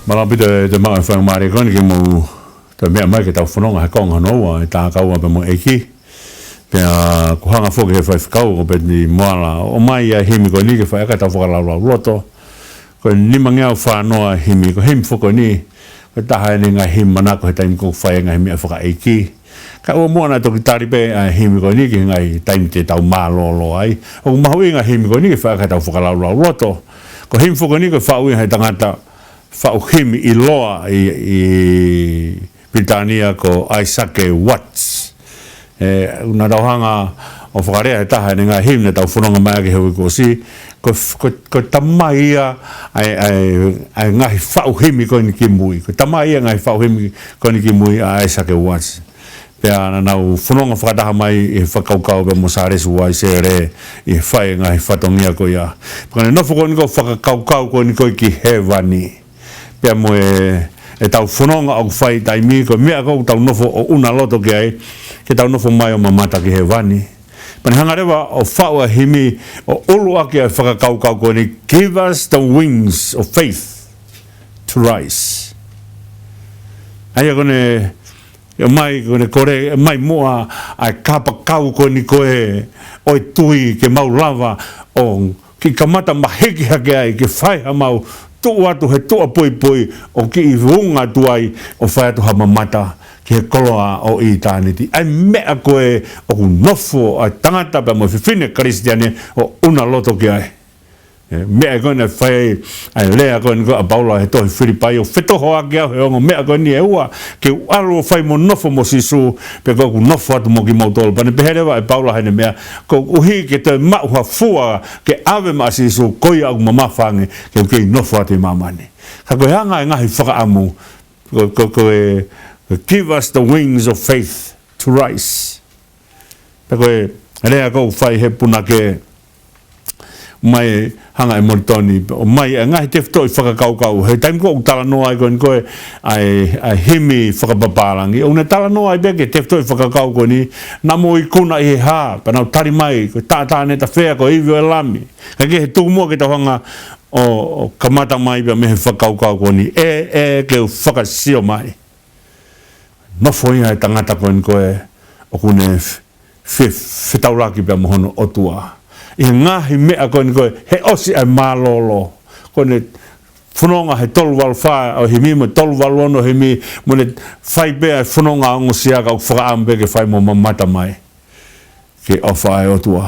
Mālō ʻaupito e te maʻu e faingamālie ko eni ke mou toe meʻa mai ki heʻetau fononga he konga hono ua, e takaua pea mo e ʻEiki. Pea ʻoku hanga foki he faifekau ko Petini Moala ʻo ʻomai ʻa e himi ko eni ke fai ʻaki haʻatau fakalaulauloto. Ko e nimangeau fānoa e himi, ko e himi foki ko eni, ko e taha eni e ngaahi himi manako he taimi ʻoku fai ai e ngaahi meʻa fakaʻeiki. Kae ʻoua muʻa naʻa toki tali pē ʻa e himi ko eni ki he ngaahi taimi te tau mālōlō ai. ʻOku mahuʻinga e himi ko eni ke fai ʻaki haʻatau fakalaulauloto. Ko e himi foki ko eni ko e faʻu ia ʻe he tangata faʻu himi ʻiloa ʻi, ʻi Pilitānia ko ʻAisake Watts. ʻE, naʻa tau hanga ʻo fakalea he taha ʻene ngaahi himi naʻa tau fononga mai ʻaki he uike kuo ʻosi, ko, ko, ko e tamai ia ʻa e, ʻa e, ʻa e ngaahi faʻu himi ko eni kimui. Ko e tamai ia e ngaahi faʻu himi ko eni kimui ʻa ʻAisake Watts. Pea naʻa nau fononga fakataha mai ʻi he fakakaukau pea mo Sālesi Uaisele ʻi he fai e ngaahi fatongia ko ia. Pea ko ʻene nofo ko eni ko e fakakaukau ko eni ko ē ki hēvani. Pea mo e, ʻetau fononga ʻoku fai he taimi ni, ko e meʻa ʻoku tau nofo ʻo ʻuna loto ki ai, ke tau nofo mai ʻo mamata ki hēvani. Pea ne hanga leva ʻo faʻu ʻa e himi ʻo ʻuluaki ʻa e fakakaukau ko eni, "Give us the wings of faith to rise." ʻA ia ko ʻene ʻomai, ko ʻene kole, ʻomai muʻa ʻa e kapakau ko eni ko ē ʻo e tui ke mau lava ʻo kiʻi kamata mahiki hake ai, ke fai haʻamau tuʻu atu he tuʻa poʻipoʻi ʻo kiʻi vunga atu ai ʻo fai atu ha mamata ki he koloa ʻo ʻitāniti. ʻA e meʻa ko ē ʻoku nofo ʻa e tangata pea mo e fefine Kalisitiane ʻo ʻuna loto ki ai. ʻE, meʻa ko ē naʻe fai ai ʻa e lea ko eni ko ē ʻa Paula he tohi Filipai, ʻo fetohoaki au he ongo meʻa ko eni ʻe ua, ke u ʻalu ʻo fai mo nofo mo Sīsū, pe ko ʻeku nofo atu mo kimoutolu. Pea ne pehē leva ʻe Paula heʻene meʻa, koeʻuhi ke toe maʻu ha fua ke ʻave maʻa Sīsū, ko ia ʻoku mamafa ange ke u kei nofo atu ʻi māmani. Ka ko e anga e ngaahi fakaʻamu, ko, ko, ko e, "Give us the wings of faith to rise." Pea ko e lea ʻoku fai he punake, mai hanga ʻe Molitoni, ʻomai e ngaahi tefitoʻi fakakaukau. He taimi ko ē ʻoku talanoa ai ko eni ko ē ʻa e, ʻa e himi fakapapālangi, ʻoku ne talanoa ai pē ki he tefitoʻi fakakaukau ko eni, naʻa mou ikuna ʻi he hā, pea nau tali mai, ko e taʻataʻa ne tafea, ko e ivi ʻo e Lami. Kae kehe, tuku muʻa ke tau hanga ʻo, ʻo kamata mai pē mei he fakakaukau ko eni. ʻE, ʻe, ke u fakasio mai. Nofo ia e tangata ko eni ko ē ʻoku ne fe-, fe-, fetaulaki pea mo hono ʻOtua ʻi he ngaahi meʻa ko eni ko ē, he ʻosi ʻa e mālōlō. Ko ʻene fononga he tolu valu fā ʻo e himi mo e tolu valu ono ʻo e himi, mo ʻene fai pē ʻa e fononga ongosia, ka ʻoku fakaʻamu pē ke fai mo mamata mai ki he ʻofa ʻa e ʻOtua.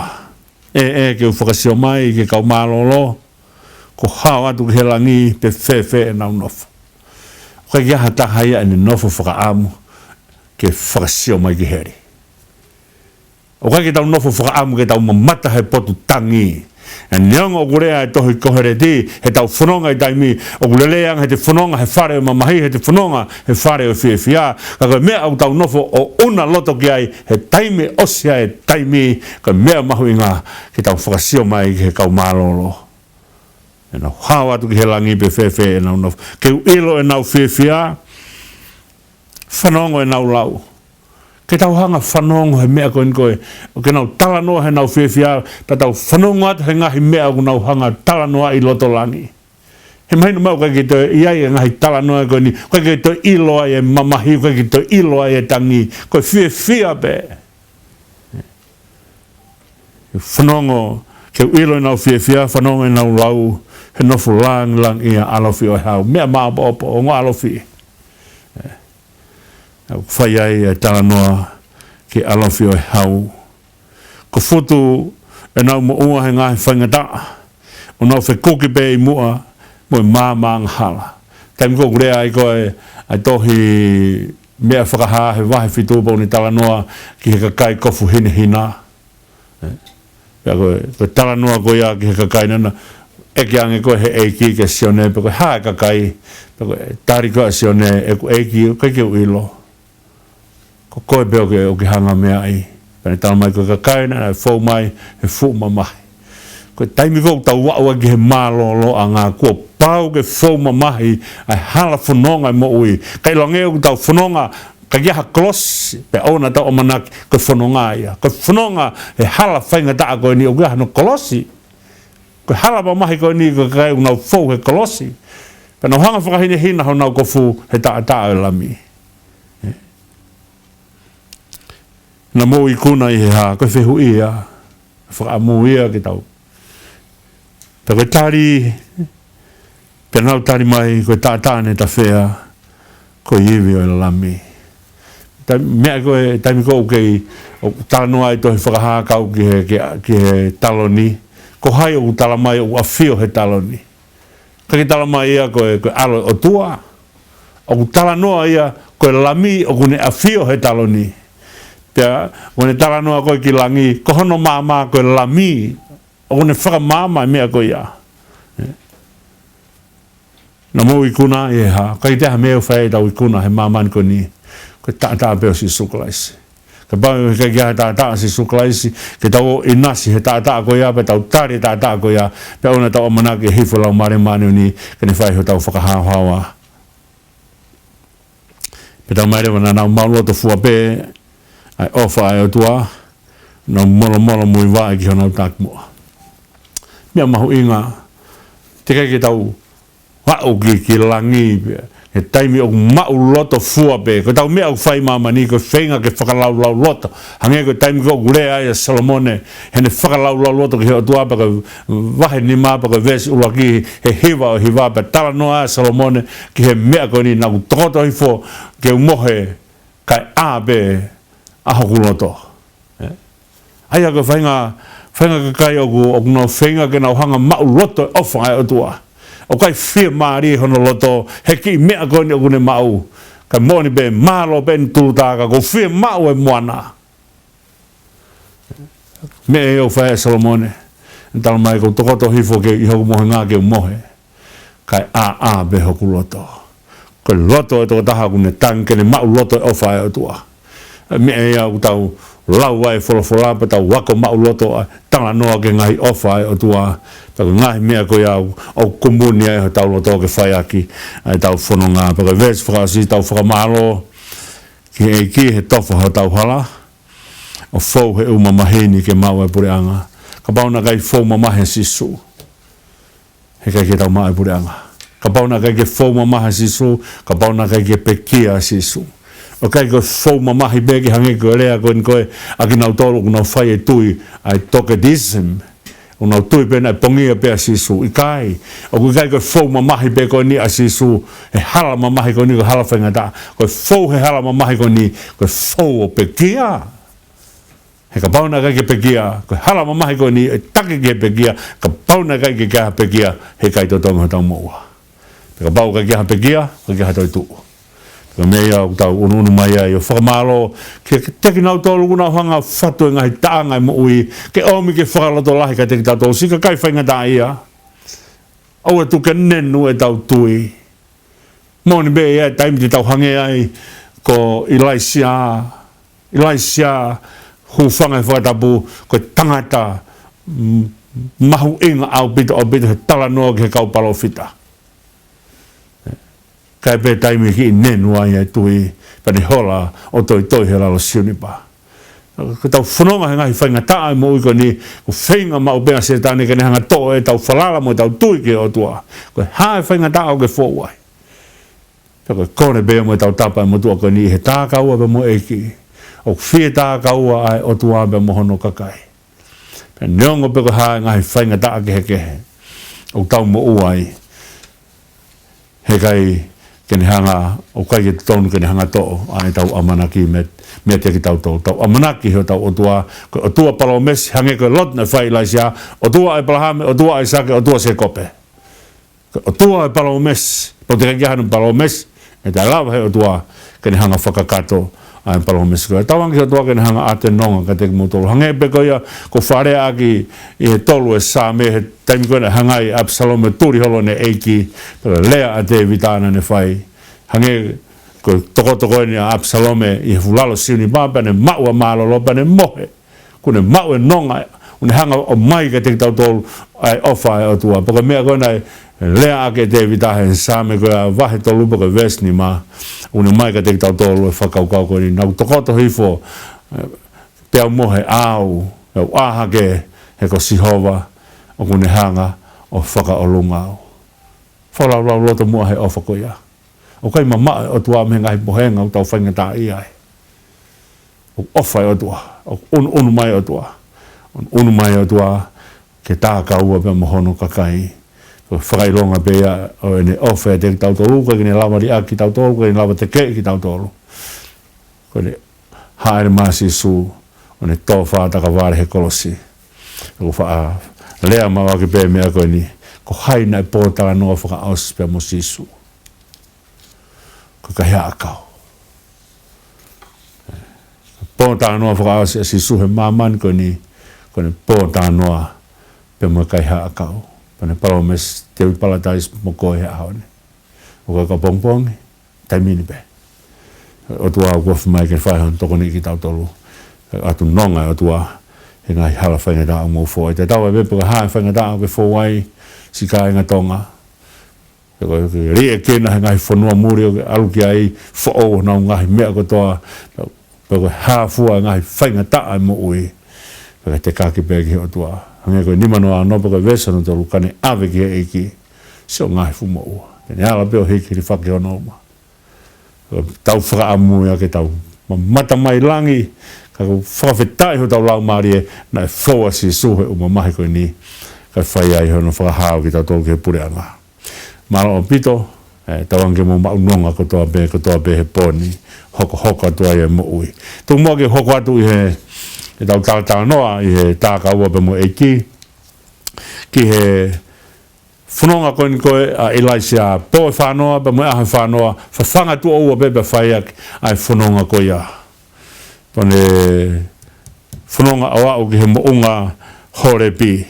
ʻE, ʻe, ke u fakasio mai ki he kau mālōlō, ko e hao atu ki he langi pe fēfē ʻenau nofo. ʻOku ʻikai ke ʻi ai ha taha ia ʻene nofo fakaʻamu ke fakasio mai ki heli. ʻOku ʻikai ke tau nofo fakaʻamu ke tau mamata he potu tangi. ʻE, neongo ʻoku lea e tohi Koheleti, heʻetau fononga ʻi he taimi, ʻoku lelei ange heʻete fononga he fale ʻo e mamahi, heʻete fononga he fale ʻo e fiefia. Ka ko e meʻa ʻoku tau nofo ʻo ʻuna loto ki ai he taimi ʻosi ʻa e taimi, ko e meʻa mahuʻinga ke tau fakasio mai ki he kau mālōlō. ʻEnau hao atu ki he langi pe fēfē ʻenau nofo. Ke u ʻilo ʻenau fiefia, fanongo ʻenau lau. Ke tau hanga fanongo he meʻa ko eni ko ē, ʻoku nau talanoa heʻenau fiefia, pea tau fanongo atu he ngaahi meʻa ʻoku nau hanga talanoa ʻi loto langi. He mahino mai ʻoku ʻikai ke toe ʻi ai e ngaahi talanoa ko eni, ʻoku ʻikai ke toe ʻilo ai e mamahi, ʻoku ʻikai ke toe ʻilo ai e tangi, ko e fiefia pē. Fanongo, ke u ʻilo ʻenau fiefia, fanongo ʻenau lau, he nofo langilangiʻia ʻalofi ʻo e hau. Meʻa maʻopoʻopo, ongo ʻalofi. ʻE, ʻoku fai ai e talanoa ki he ʻalofi ʻo e hau. Ko e futu ʻenau moʻua he ngaahi faingataʻa, ʻo nau fekuki pē ʻi muʻa mo e maama angahala. Taimi ko ē ʻoku lea ai ko ē ʻa e tohi Meʻa Fakahā he vahe fitu, pea ʻoku ne talanoa ki he kakai kofu hinehina. ʻE, pea ko e, ko e talanoa ko ia ki he kakai naʻa na ʻeke ange ko ē he ʻEiki kia Sione, pe ko e hā e kakai, pea ko e tali ko ē ʻa Sione, ʻeku ʻEiki, ʻoku ʻikai ke u ʻilo. Ko koe pē ʻoku ke, ʻoku ke hanga meaʻi. Pea ne talamai ko e kakai naʻa nau fou mai he fuʻu mamahi. Ko e taimi ko ē ʻoku tau aʻu ai ki he mālōlōʻanga, kuo pau ke fou mamahi ʻa e hala fononga e moʻui. Kae ʻiloange ʻoku tau fononga, ʻikai ke ʻi ai ha kolosi, pea ʻoua naʻa tau ʻamanaki ko e fononga ia. Ko e fononga he hala faingataʻa ko eni ʻoku ʻi ai hano kolosi. Ko e hala mamahi ko eni ko e kakai ʻoku nau fou he kolosi. Pea nau hanga fakahinehina honau kofu he taʻataʻa ʻo e Lami. Naʻa mou ikuna ʻi he hā, ko e fehuʻi ia, fakaʻamu ia ke tau. Pea ko e tali, pea nau tali mai, ko e taʻataʻa ne tafea, ko e ivi ʻo e Lami. Taimi, meʻa ko ē, taimi ko ē ʻoku kei, ʻoku talanoa ai tohi Fakahā kau ki he, ki, ki he taloni, ko hai ʻoku talamai ʻoku ʻafio he taloni. ʻIkai ke talamai ia ko e, ko e ʻAlo ʻo e ʻOtua. ʻOku talanoa ia ko e Lami ʻoku ne ʻafio he taloni. Pea, ʻoku ne talanoa ko ē ki langi, ko hono maama ko e Lami, ʻoku ne fakamaama e meʻa ko ia. Naʻa mou ikuna ʻi he hā, ʻikai toe ʻi ai ha meʻa ʻoku fai ai ʻetau ikuna he māmani ko eni, ko e taʻataʻa pē ʻo Sīsū Kalaisi. Kapau ʻe ʻikai ke ʻi ai ha taʻataʻa ʻo Sīsū Kalaisi, ke tau ʻinasi he taʻataʻa ko ia, pea tau tali e taʻataʻa ko ia, pea ʻoua naʻa tau ʻamanaki ʻe hifo e Laumālie Māʻoniʻoni, ke ne fai hotau fakahaohaoa. Pea talamai leva naʻa nau maʻuloto fua pē ʻa e ʻofa ʻa e ʻOtua, nau molomolo muivaʻe ki honau takimuʻa. Meʻa mahuʻinga, teʻeki ai ke tau aʻu ki, ki langi pea, he taimi ʻoku maʻuloto fua pē. Ko ʻetau meʻa ʻoku fai ʻi māmani, ko e feinga ke fakalaulaulauloto. Hangē ko e taimi ko ē ʻoku lea ai ʻa Solomone, heʻene fakalaulaulauloto ki he ʻOtua, pea ko e vahe nima, pea ko e veesi ʻuluaki, he hiva ʻo e hiva, pea talanoa ai ʻa Solomone ki he meʻa ko eni, naʻa ku tokoto hifo ke u mohe, kae ʻā pē ʻa hoku loto. ʻE? ʻA ia ko e faʻahinga, faʻahinga kakai ʻoku, ʻoku nau feinga ke nau hanga maʻuloto e ʻofa ʻa e ʻOtua. ʻOku ʻikai fiemālie hono loto he kiʻi meʻa ko eni ʻoku ne maʻu. Kae moʻoni pē, mālō pē ʻene tulutā, ka ʻoku fiemaʻu e moana. Meʻa ia ʻoku fai ʻe Solomone. Talamai, ʻoku ou tokoto hifo ke, ʻi hoku mohenga ke u mohe, kae ʻā, ʻā pē hoku loto. Ko e loto e tokotaha ʻoku ne tangi ke ne maʻuloto e ʻofa ʻa e ʻOtua. Meʻa ia ʻoku tau, lau ʻa e folofola pea tau ako maʻuloto ʻa e talanoa ki he ngaahi ʻofa ʻa e ʻOtua. Pea ko e ngaahi meʻa ko ia ʻoku kumuni ai hotau loto ke fai ʻaki ʻa ʻetau fononga. Pea ko e veesi fakaʻosi, tau fakamālō ki he ʻEiki he tofa hotau hala, ʻo fou he ʻū mamahi ni ke maʻu ʻa e puleʻanga. Kapau naʻe ʻikai fou mamahi ʻa Sīsū, heʻikai ke tau maʻu ʻa e puleʻanga. Kapau naʻe ʻikai ke fou mamahi ʻa Sīsū, kapau naʻe ʻikai ke pekia ʻa Sīsū. ʻOku ʻikai ko e fou mamahi pē ke hangē ko e lea ko eni ko ē ʻa kinautolu ʻoku nau fai e tui ʻa e Docetism, ʻoku nau tui pē naʻe pongia pē ʻa Sīsū. ʻIkai, ʻoku ʻikai ko e fou mamahi pē ko eni ʻa Sīsū, he hala mamahi ko eni ko e hala faingataʻa. Ko e fou he hala mamahi ko eni, ko e fou ʻo pekia. He kapau naʻe ʻikai ke pekia, ko e hala mamahi ko eni ʻe taki ke pekia, kapau naʻe ʻikai ke ʻi ai ha pekia, heʻikai totongi hotau moʻua. Pea kapau ʻikai ke ʻi ai ha pekia, ʻikai ke ʻi ai ha toetuʻu. Pea meʻa ia ʻoku tau ʻunuʻunu mai ai ʻo fakamālō kiate kinautolu ʻoku nau hanga ʻo fatu e ngaahi taʻanga ʻo e moʻui, ke ʻomi ke fakalotolahi kiate kitautolu siʻi kakai faingataʻaʻia. ʻOua te ke nenu ʻetau tui. Moʻoni pē ia ʻa e taimi te tau hangē ai ko ʻIlaisiā. ʻIlaisiā, hūfanga he fakatapu, ko e tangata, mm, mahuʻinga ʻaupito, ʻaupito he talanoa ki he kau palōfita. Kae pē taimi kiʻi nenu ai ʻa e tui, pea ne hola ʻo toitoi he lalo siunipa. Ko ʻetau fononga he ngaahi faingataʻa ʻo e moʻui ko eni, ʻoku feinga maʻu pē ʻa Sētane ke ne hanga ʻo toʻo ʻetau falala mo ʻetau tui ki he ʻOtua. Ko e hā e faingataʻa ʻoku ke fou ai? Pea ko e kole pē ia mo e tautapa ʻa e motuʻa ko eni ʻi he takaua pea mo e ʻEiki. ʻOku fie takaua ʻa e ʻOtua pea mo hono kakai. Pea neongo pe ko e hā e ngaahi faingataʻa kehekehe ʻoku tau moʻua ai, heʻikai ke ne hanga, ʻoku ʻikai ke totonu ke ne hanga ʻo toʻo ʻa ʻetau ʻamanaki mei, meiate kitautolu. Tau ʻamanaki ki hotau ʻOtua, ko e ʻOtua palōmesi, hangē ko e lotu naʻe fai ʻe ʻIlaisiā, ʻOtua ʻo ʻĒpalahame, ʻOtua ʻo ʻAisake, ʻOtua ʻo Sēkope. Ko e ʻOtua ʻo e palōmesi, pau te ke ʻi ai hano palōmesi, ʻe taʻelava he ʻOtua ke ne hanga ʻo fakakakato ʻa e palōmesi ko ia. Tauange ki he ʻOtua ke ne hanga ʻo ʻoatu e nonga kiate kimoutolu. Hangē pē ko ia ʻoku fakalea ʻaki ʻi he tolu ʻo e Saame, he taimi ko ē naʻe hanga ai ʻe ʻApisalome ʻo tuli holo ʻene ʻeiki, pea lea ʻa Tēvita naʻa ne fai. Hangē ko e tokoto ko eni ʻa ʻApisalome ʻi he fuʻu lalo siunipa, pea ne maʻu ʻa mālōlō, pea ne mohe. Kuo ne maʻu e nonga, ʻoku ne hanga ʻo ʻomai kiate kitautolu ʻa e ʻofa ʻa e ʻOtua. Pea ko e meʻa ko ē naʻe lea ʻaki ʻe Tēvita he Saame ko ia vahe tolu pea ko e veesi nima, ʻoku ne ʻomai kiate kitautolu e fakakaukau ko eni. Naʻa ku tokoto hifo, eh, peá u mohe, ʻa au, ʻa au ʻā hake, he ko Sihova ʻoku ne hanga ʻo fakaʻolunga au. Fakalaulauloto muʻa he ʻofa ko ia. ʻOku ʻikai mamaʻo e ʻOtua mei he ngaahi mohenga ʻoku tau faingataʻaʻia ai. ʻOku ʻofa e ʻOtua, ʻoku ʻunuʻunu mai e ʻOtua. ʻUnuʻunu mai e ʻOtua ke takaua pea mo hono kakai. Ko e fakaʻilonga pē ia ʻo ʻene ʻofa ʻiate kitautolu, ʻikai ke ne lava liʻaki kitautolu, ʻikai ke ne lava tekeʻi kitautolu. Ko ʻene hāʻele mai ʻa Sīsū, ʻo ne tō fā takavale he kolosi. ʻOku faʻa lea maʻu ʻaki pē meʻa ko eni, ko hai naʻe pōtalanoa fakaʻosi pea mo Sīsū? Ko e kaihaʻa ʻakau. Pōtalanoa fakaʻosi ʻa Sīsū he māmani ko eni, ko ʻene pōtalanoa pea mo e kaihaʻa ʻakau. Pea ne palōmesi, te u ʻi Palataisi mo koe he ʻaho ni. ʻO ka ka pongipongi, taimi ni pē. ʻOtua ʻoku ofi mai ke fai hono tokoniʻi kitautolu. ʻOatu nonga ʻOtua, he ngaahi hala faingataʻa ʻoku mou fou ai. Tatau ai pē pe ko e hā e faingataʻa ʻoku ke fou ai, siʻi kāinga Tonga. Pe ko e liʻekina he ngaahi fonua muli ʻoku ke ʻalu ki ai, foʻou honau ngaahi meʻa kotoa. Pe ko e hā fua e ngaahi faingataʻa ʻo e moʻui, pea ke tekaki pē ki he ʻOtua. Hangē ko e nima noa ono pea ko e veesi hono tolu, ka ne ʻave ki he ʻEiki siʻo ngaahi fuʻu moʻua, te ne ala pē ʻo hiki hilifaki hono uma. Tau fakaʻamu ia ke tau mamata mai langi, ka ʻoku fakafetaʻi hotau laumālie naʻe fou ʻa Sīsū he ʻū mamahi ko eni, kae fai ai hono fakahā ʻo kitautolu ki he puleʻanga. Mālō ʻaupito, eh, tauange ke mou maʻu nonga kotoa pē, kotoa pē he pō ni, hokohoko atu ai e moʻui. Tuku muʻa ke u hoko atu ʻi he, ʻetau talatalanoa ʻi he takaua pea mo e ʻEiki, ki he fononga ko eni ko ē ʻa ʻIlaisiā, pō ʻe fāngofulu pea mo e ʻaho ʻe fāngofulu, fafanga tuʻo ua pē pea fai ʻaki ʻa e fononga ko ia. Pea ne fononga ʻo aʻu ki he moʻunga Holepi.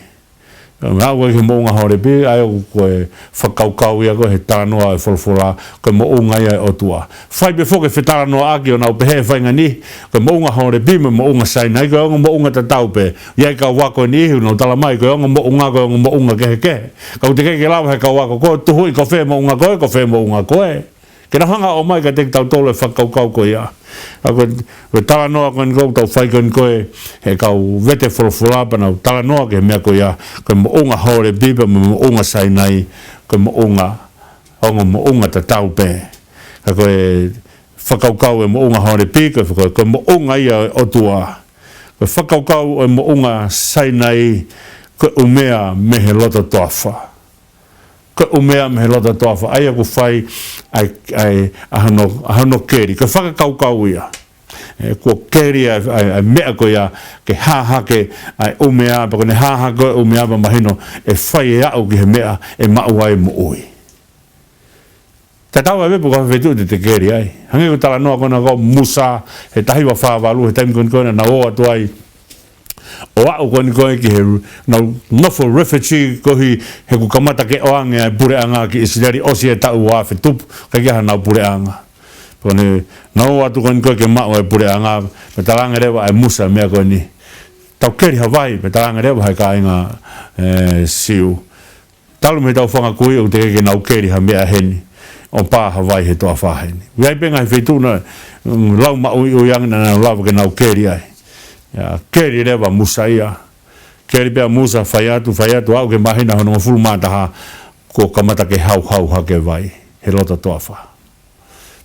Ka ʻoku ʻi ai e moʻunga Holepi, ʻa ia ʻoku ko e fakakaukau ia ko ē he talanoa e folofola, ko e moʻunga ia e ʻOtua. Fai pē foki e fetalanoaʻaki ʻo nau pehē e faʻahinga ni, ko e moʻunga Holepi mo e moʻunga Sainai, ko e ongo moʻunga tatau pē. ʻI ai e kau ako ʻe niʻihi ʻoku nau tala mai, ko e ongo moʻunga, ko e ongo moʻunga kehekehe. Ka ʻoku teʻeki ke lava he kau ako ko ē ʻo tuhuʻi ko fē moʻunga ko ē, ko fē moʻunga ko ē. Ke nau hanga ʻo ʻomai kiate kitautolu e fakakaukau ko ia. ʻA ko e, ko e talanoa ko eni ʻoku tau fai ko eni ko ē, he kau vete folofola pea nau talanoa ki he meʻa ko ia, ko e moʻunga Holepi pea mo e moʻunga Sainai, ko e moʻunga, ongo moʻunga tatau pē. Ka ko e fakakaukau e moʻunga Holepi, ko e, ko e, ko e moʻunga ia e ʻOtua. Ko e fakakaukau e moʻunga Sainai, ko e ʻumea mei he loto toafa. Ko e ʻumea mei he loto toafa, ʻa ia ʻoku fai ʻa e, ʻa e, ʻa hono, ʻa hono keli. Ko e fakakaukau ia. ʻE, kuo keli ʻa e, ʻa e, ʻa e meʻa ko ia ke hā hake ʻa e ʻumea, pea ko ʻene hā hake ko ē ʻumea pea mahino ʻe fai e aʻu ki he meʻa ʻe maʻu ai e moʻui. Tatau ai pē pe ko e hā e feituʻu te te keli ai. Hangē ko e talanoa ko ena ko Musa he taha hiva fā valu, he taimi ko eni ko ē naʻa nau ō atu ai ʻo aʻu ko eni ko ē ki he, nau nofo refugee koeʻuhi he kuo kamata ke ʻoange ʻa e puleʻanga ki ʻIsileli, ʻosi e taʻu ua afe tupu, ʻikai ke ʻi ai hanau puleʻanga. Ko ʻene, nau ō atu ko eni ko ē ke maʻu e puleʻanga, pea talaange leva ʻe Musa e meʻa ko eni. Tau keli ha vai, pea talaange leva ʻe he kāinga, ʻe, Siu. Talu mei heʻetau fanga kui ʻoku teʻeki ke nau keli ha meʻa heni, ʻo pā ha vai he toafa heni. ʻOku ʻi ai pē ngaahi feituʻu naʻa, mm, lau maʻuiʻui ange naʻa nau lava ke nau keli ai. ʻIo, keli leva ʻa Musa ia. Keli pē ʻa Musa, fai atu, fai atu, aʻu ki he māhina hono hongofulu mā taha, kuo kamata ke hauhau hake e vai he loto toafa.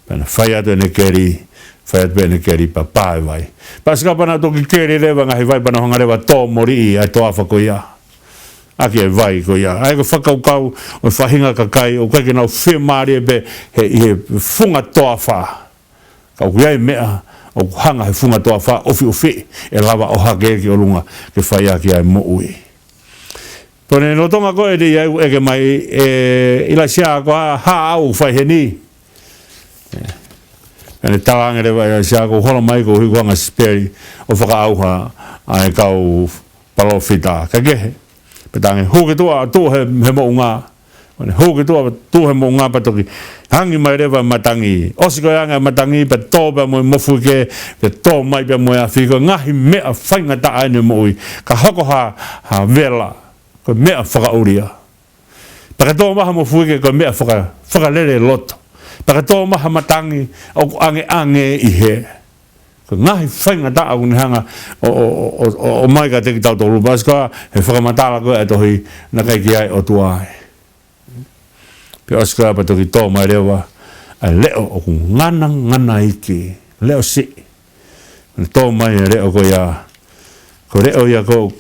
Pea na fai atu ʻene keli, fai atu pē ʻene keli pea pā e vai. Pea ʻosi ko ia pea na toki keli leva e ngaahi vai pea na hanga leva ʻo tō moliʻi ʻa e toafa ko ia. ʻAki e vai ko ia. ʻA ia ko e fakakaukau ʻo e faʻahinga kakai, ʻoku ʻikai ke nau fiemālie pē he, ʻi he funga toafa. Ka ʻoku ʻi ai e meʻa, ʻoku hanga he funga toafa ʻo ʻufiʻufi, ʻe lava ʻo hake ki ʻolunga, ke fai ʻaki ʻa e moʻui. Pea ʻi he lolotonga ko ē ʻi ai ʻoku ʻeke mai ʻe ʻIlaisiā ko e hā ʻoku fai heni. ʻE, ʻene talaange leva ʻe ʻIlaisiā kuo hola mai koeʻuhi kuo hanga ʻe Sipeli ʻo fakaʻauha ʻa e kau palōfita. Ka kehe, pea talaange hū ki tuʻa, tuʻu he, he moʻunga. Pea ne hū ki tuʻa, tuʻu he moʻunga pea toki hangi mai leva e matangi. ʻOsi ko ia e angi e matangi, pea tō pea mo e mofuike, pea tō mai pea mo e afi, ko e ngaahi meʻa faingataʻa ʻene moʻui. Ka hoko ha, ha vela, ko e meʻa fakaʻulia. Pea ka tō mai ha mofuike ko e meʻa faka-, fakalele loto. Pea ka tō mai ha matangi ʻoku ʻangeʻange ʻi hē. Ko e ngaahi faingataʻa ʻoku ne hanga ʻo, ʻo, ʻo, ʻo, ʻo ʻomai kiate kitautolu. Pea ʻosi ko ia he fakamatala ko ē ʻa e tohi naʻe ʻikai ke ʻi ai ʻOtua ai. Pea ʻosi ko ia pea toki tō mai leva ʻa e leʻo ʻoku nganangana iiki, leʻo siʻi. Ne tō mai e leʻo ko ia, ko e leʻo ia ʻoku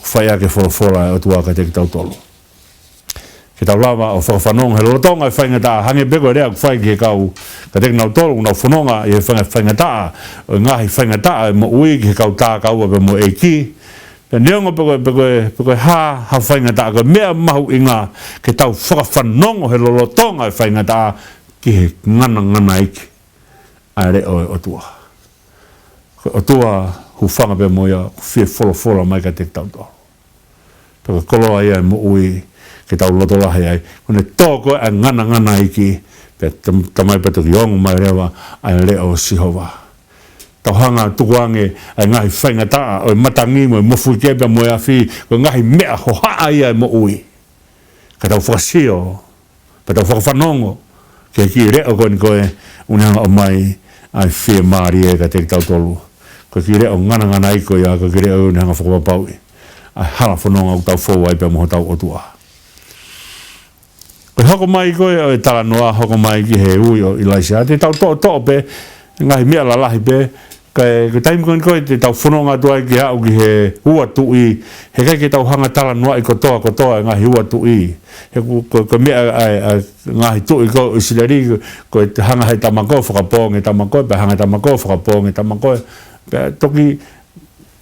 fai ʻaki e folofola ʻa e ʻOtua kiate kitautolu. Ke tau lava ʻo fakafanongo he lolotonga e faingataʻa, hangē pē ko e lea ʻoku fai ki he kau, kiate kinautolu ʻoku nau fononga ʻi he fainga-, faingataʻa, ʻo e ngaahi faingataʻa e moʻui ki he kau tākaua pea mo e ʻEiki. Pea neongo pe ko e, pe ko e, pe ko e hā ha faingataʻa, ko e meʻa mahuʻinga ke tau fakafanongo he lolotonga e faingataʻa ki he nganangana iiki ʻa e leʻo ʻo e ʻOtua. Ko e ʻOtua hūfanga pea mo ia, ʻoku fie folofola mai kiate kitautolu. Pea ko e koloa ia e moʻui ke tau loto lahi ai. Ko ʻene tō ko ē ʻa e nganangana iiki, pea tam-, talamai pea toki ongo mai leva ʻa e leʻo ʻo Sihova. Tau hanga ʻo tukuange ʻa e ngaahi faingataʻa ʻo e matangi mo e mofuike pea mo e afi, ko e ngaahi meʻa hohaʻa ia e moʻui. Ka tau fakasio, pea tau fakafanongo ki he kiʻi leʻo ko eni ko ē, ʻoku ne hanga ʻo ʻomai ʻa e fiemālie kiate kitautolu. Ko e kiʻi leʻo nganangana iiki ko ia, ko e kiʻi leʻo ʻoku ne hanga ʻo fakapapauʻi ʻa e hala fononga ʻoku tau fou ai pea mo hotau ʻOtua. Ko e hoko mai ko ē ʻo e talanoa, hoko mai ki he ui ʻo ʻIlaisiā, te tau toʻotoʻo pē ngaahi meʻa lalahi pē, ka ko e taimi ko eni ko ē te tau fononga atu ai ke aʻu ki he ua tuʻi, heʻikai ke tau hanga ʻo talanoaʻi kotoa kotoa e ngaahi ua tuʻi. He ko, ko, ko e meʻa ʻa e, ʻa e ngaahi tuʻi ko ē ʻo ʻIsileli, ko e hanga ʻe he tama ko ē ʻo fakapoongi e tama ko ē, pea hanga ʻe he tama ko ē ʻo fakapoongi e tama ko ē. Pea toki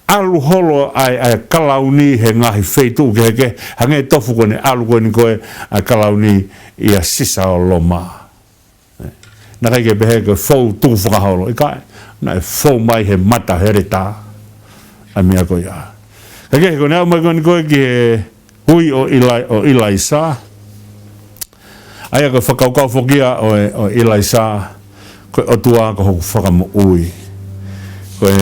ʻalu holo ʻa e, ʻa e kalauni he ngaahi feituʻu kehekehe, hangē tofu ko ʻene ʻalu ko eni ko ē ʻa e kalauni ʻia Sisa ʻo Loma. Naʻe ʻikai ke pehē ko e fou tukufakaholo, ʻikai, naʻe fou mai he mata heletā ʻa e meʻa ko ia. Ka kehe ko ʻene aʻu mai ko eni ko ē ki he ui ʻo ʻIlai-, ʻo ʻIlaisa. ʻA ia ko e fakakaukau foki ia ʻo e, ʻo ʻIlaisa, ko e ʻOtua ko hoku fakamoʻui. Ko e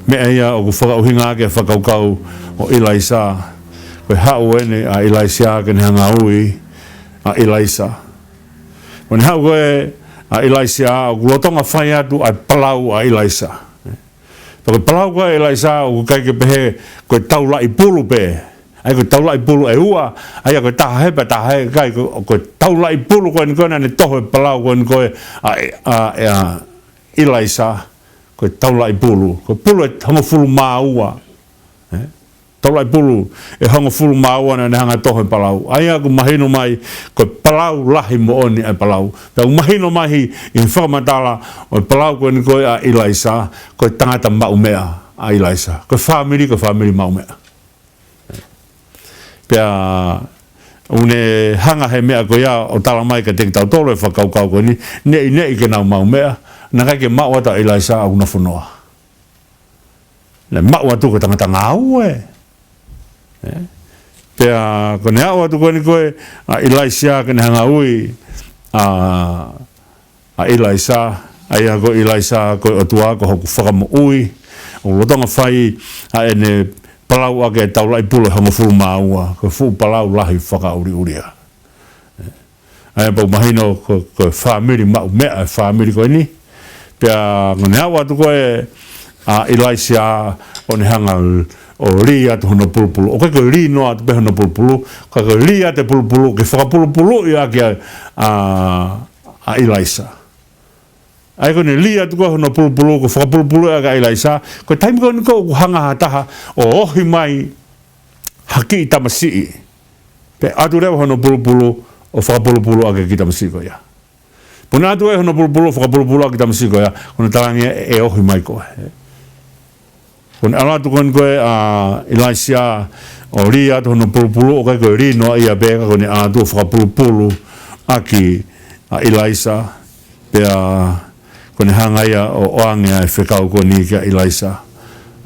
meʻa ia ʻoku fakaʻuhinga ʻaki e fakakaukau ʻo ʻIlaisa. Ko e haʻu eni ʻa ʻIlaisa ke ne hanga ʻo ui ʻa ʻIlaisa. Ko ʻene haʻu ko ē ʻa ʻIlaisa, ʻoku lolotonga fai atu ʻa e palau ʻa ʻIlaisa. Pea ko e palau ko ē ʻa ʻIlaisa, ʻoku ʻikai ke pehē ko e taulaʻi pulu pē. ʻA ia ko e taulaʻi pulu ʻe ua, ʻa ia ko e taha hē pea taha hē, ʻikai, ko, ko e taulaʻi pulu ko eni ko ē naʻa ne toho e palau ko eni ko ē ʻa, ʻa, ʻa ʻIlaisa, ko e taulaʻi pulu, ko e pulu ʻe hongofulu mā ua. Ē? Taulaʻi pulu ʻe hongofulu mā ua naʻa ne hanga ʻo toho e palau. ʻA ia ʻoku mahino mai, ko e palau lahi moʻoni ʻa e palau. Pea ʻoku mahino mai ʻi he fakamatala ʻo e palau ko eni ko ē ʻa ʻIlaisa, ko e tangata maʻumeʻa ʻa ʻIlaisa. Ko e fāmili, ko e fāmili maʻumeʻa. Pea ʻoku ne hanga he meʻa ko ia ʻo tala mai kiate kitautolu e fakakaukau ko eni, neʻineʻi ke nau maʻumeʻa, naʻe ʻikai ke maʻu atu ʻa ʻIlaisa ʻoku nofo noa. Naʻe maʻu atu ko e tangata ngāue. Ē? Pea ko ʻene aʻu atu ko eni ko ē ʻa ʻIlaisa ke ne hanga ʻo ui ʻa, ʻa ʻIlaisa, ʻa ia ko ʻIlaisa ko e ʻOtua ko hoku fakamoʻui. ʻOku lolotonga fai ʻa ʻene palau ʻaki e taulaʻi pulu ʻe hongofulu mā ua, ko e fuʻu palau lahi fakaʻuliʻulia. ʻA ia pea ʻoku mahino ko, ko e fāmili maʻumeʻa e fāmili ko eni. Pea ko ʻene aʻu atu ko ē ʻa ʻIlaisa ʻo ne hanga ʻo lī atu hono pulupulu. ʻOku ʻikai ko e lī noa atu pē hono pulupulu, ka ko e lī atu e pulupulu, ke fakapulupuluʻi ʻaki ʻa, ʻa, ʻa ʻIlaisa. ʻA ia ko ʻene lī atu ko ē hono pulupulu, ko e fakapulupuluʻi ʻaki ʻa ʻIlaisa, ko e taimi ko eni ko ē ʻoku hanga ha taha ʻo ohi mai ha kiʻi tamasiʻi. Pea ʻatu leva hono pulupulu ʻo fakapulupulu ʻaki e kiʻi tamasiʻi ko ia. Pea ʻoku ne ʻatu ʻe hono pulupulu ʻo fakapulupulu ʻaki e tamasiʻi ko ia, ʻoku ne talaange ʻe ohi mai koe. Ko ʻene ʻalu atu ko eni ko ē ʻa ʻIlaisa ʻo lī atu hono pulupulu, ʻoku ʻikai ko e lī noa ia pē ka ko ʻene ʻatu ʻo fakapulupulu ʻaki ʻa ʻIlaisa. Pea ko ʻene hanga ia ʻo ʻoange ʻa e fekau ko eni kia ʻIlaisa.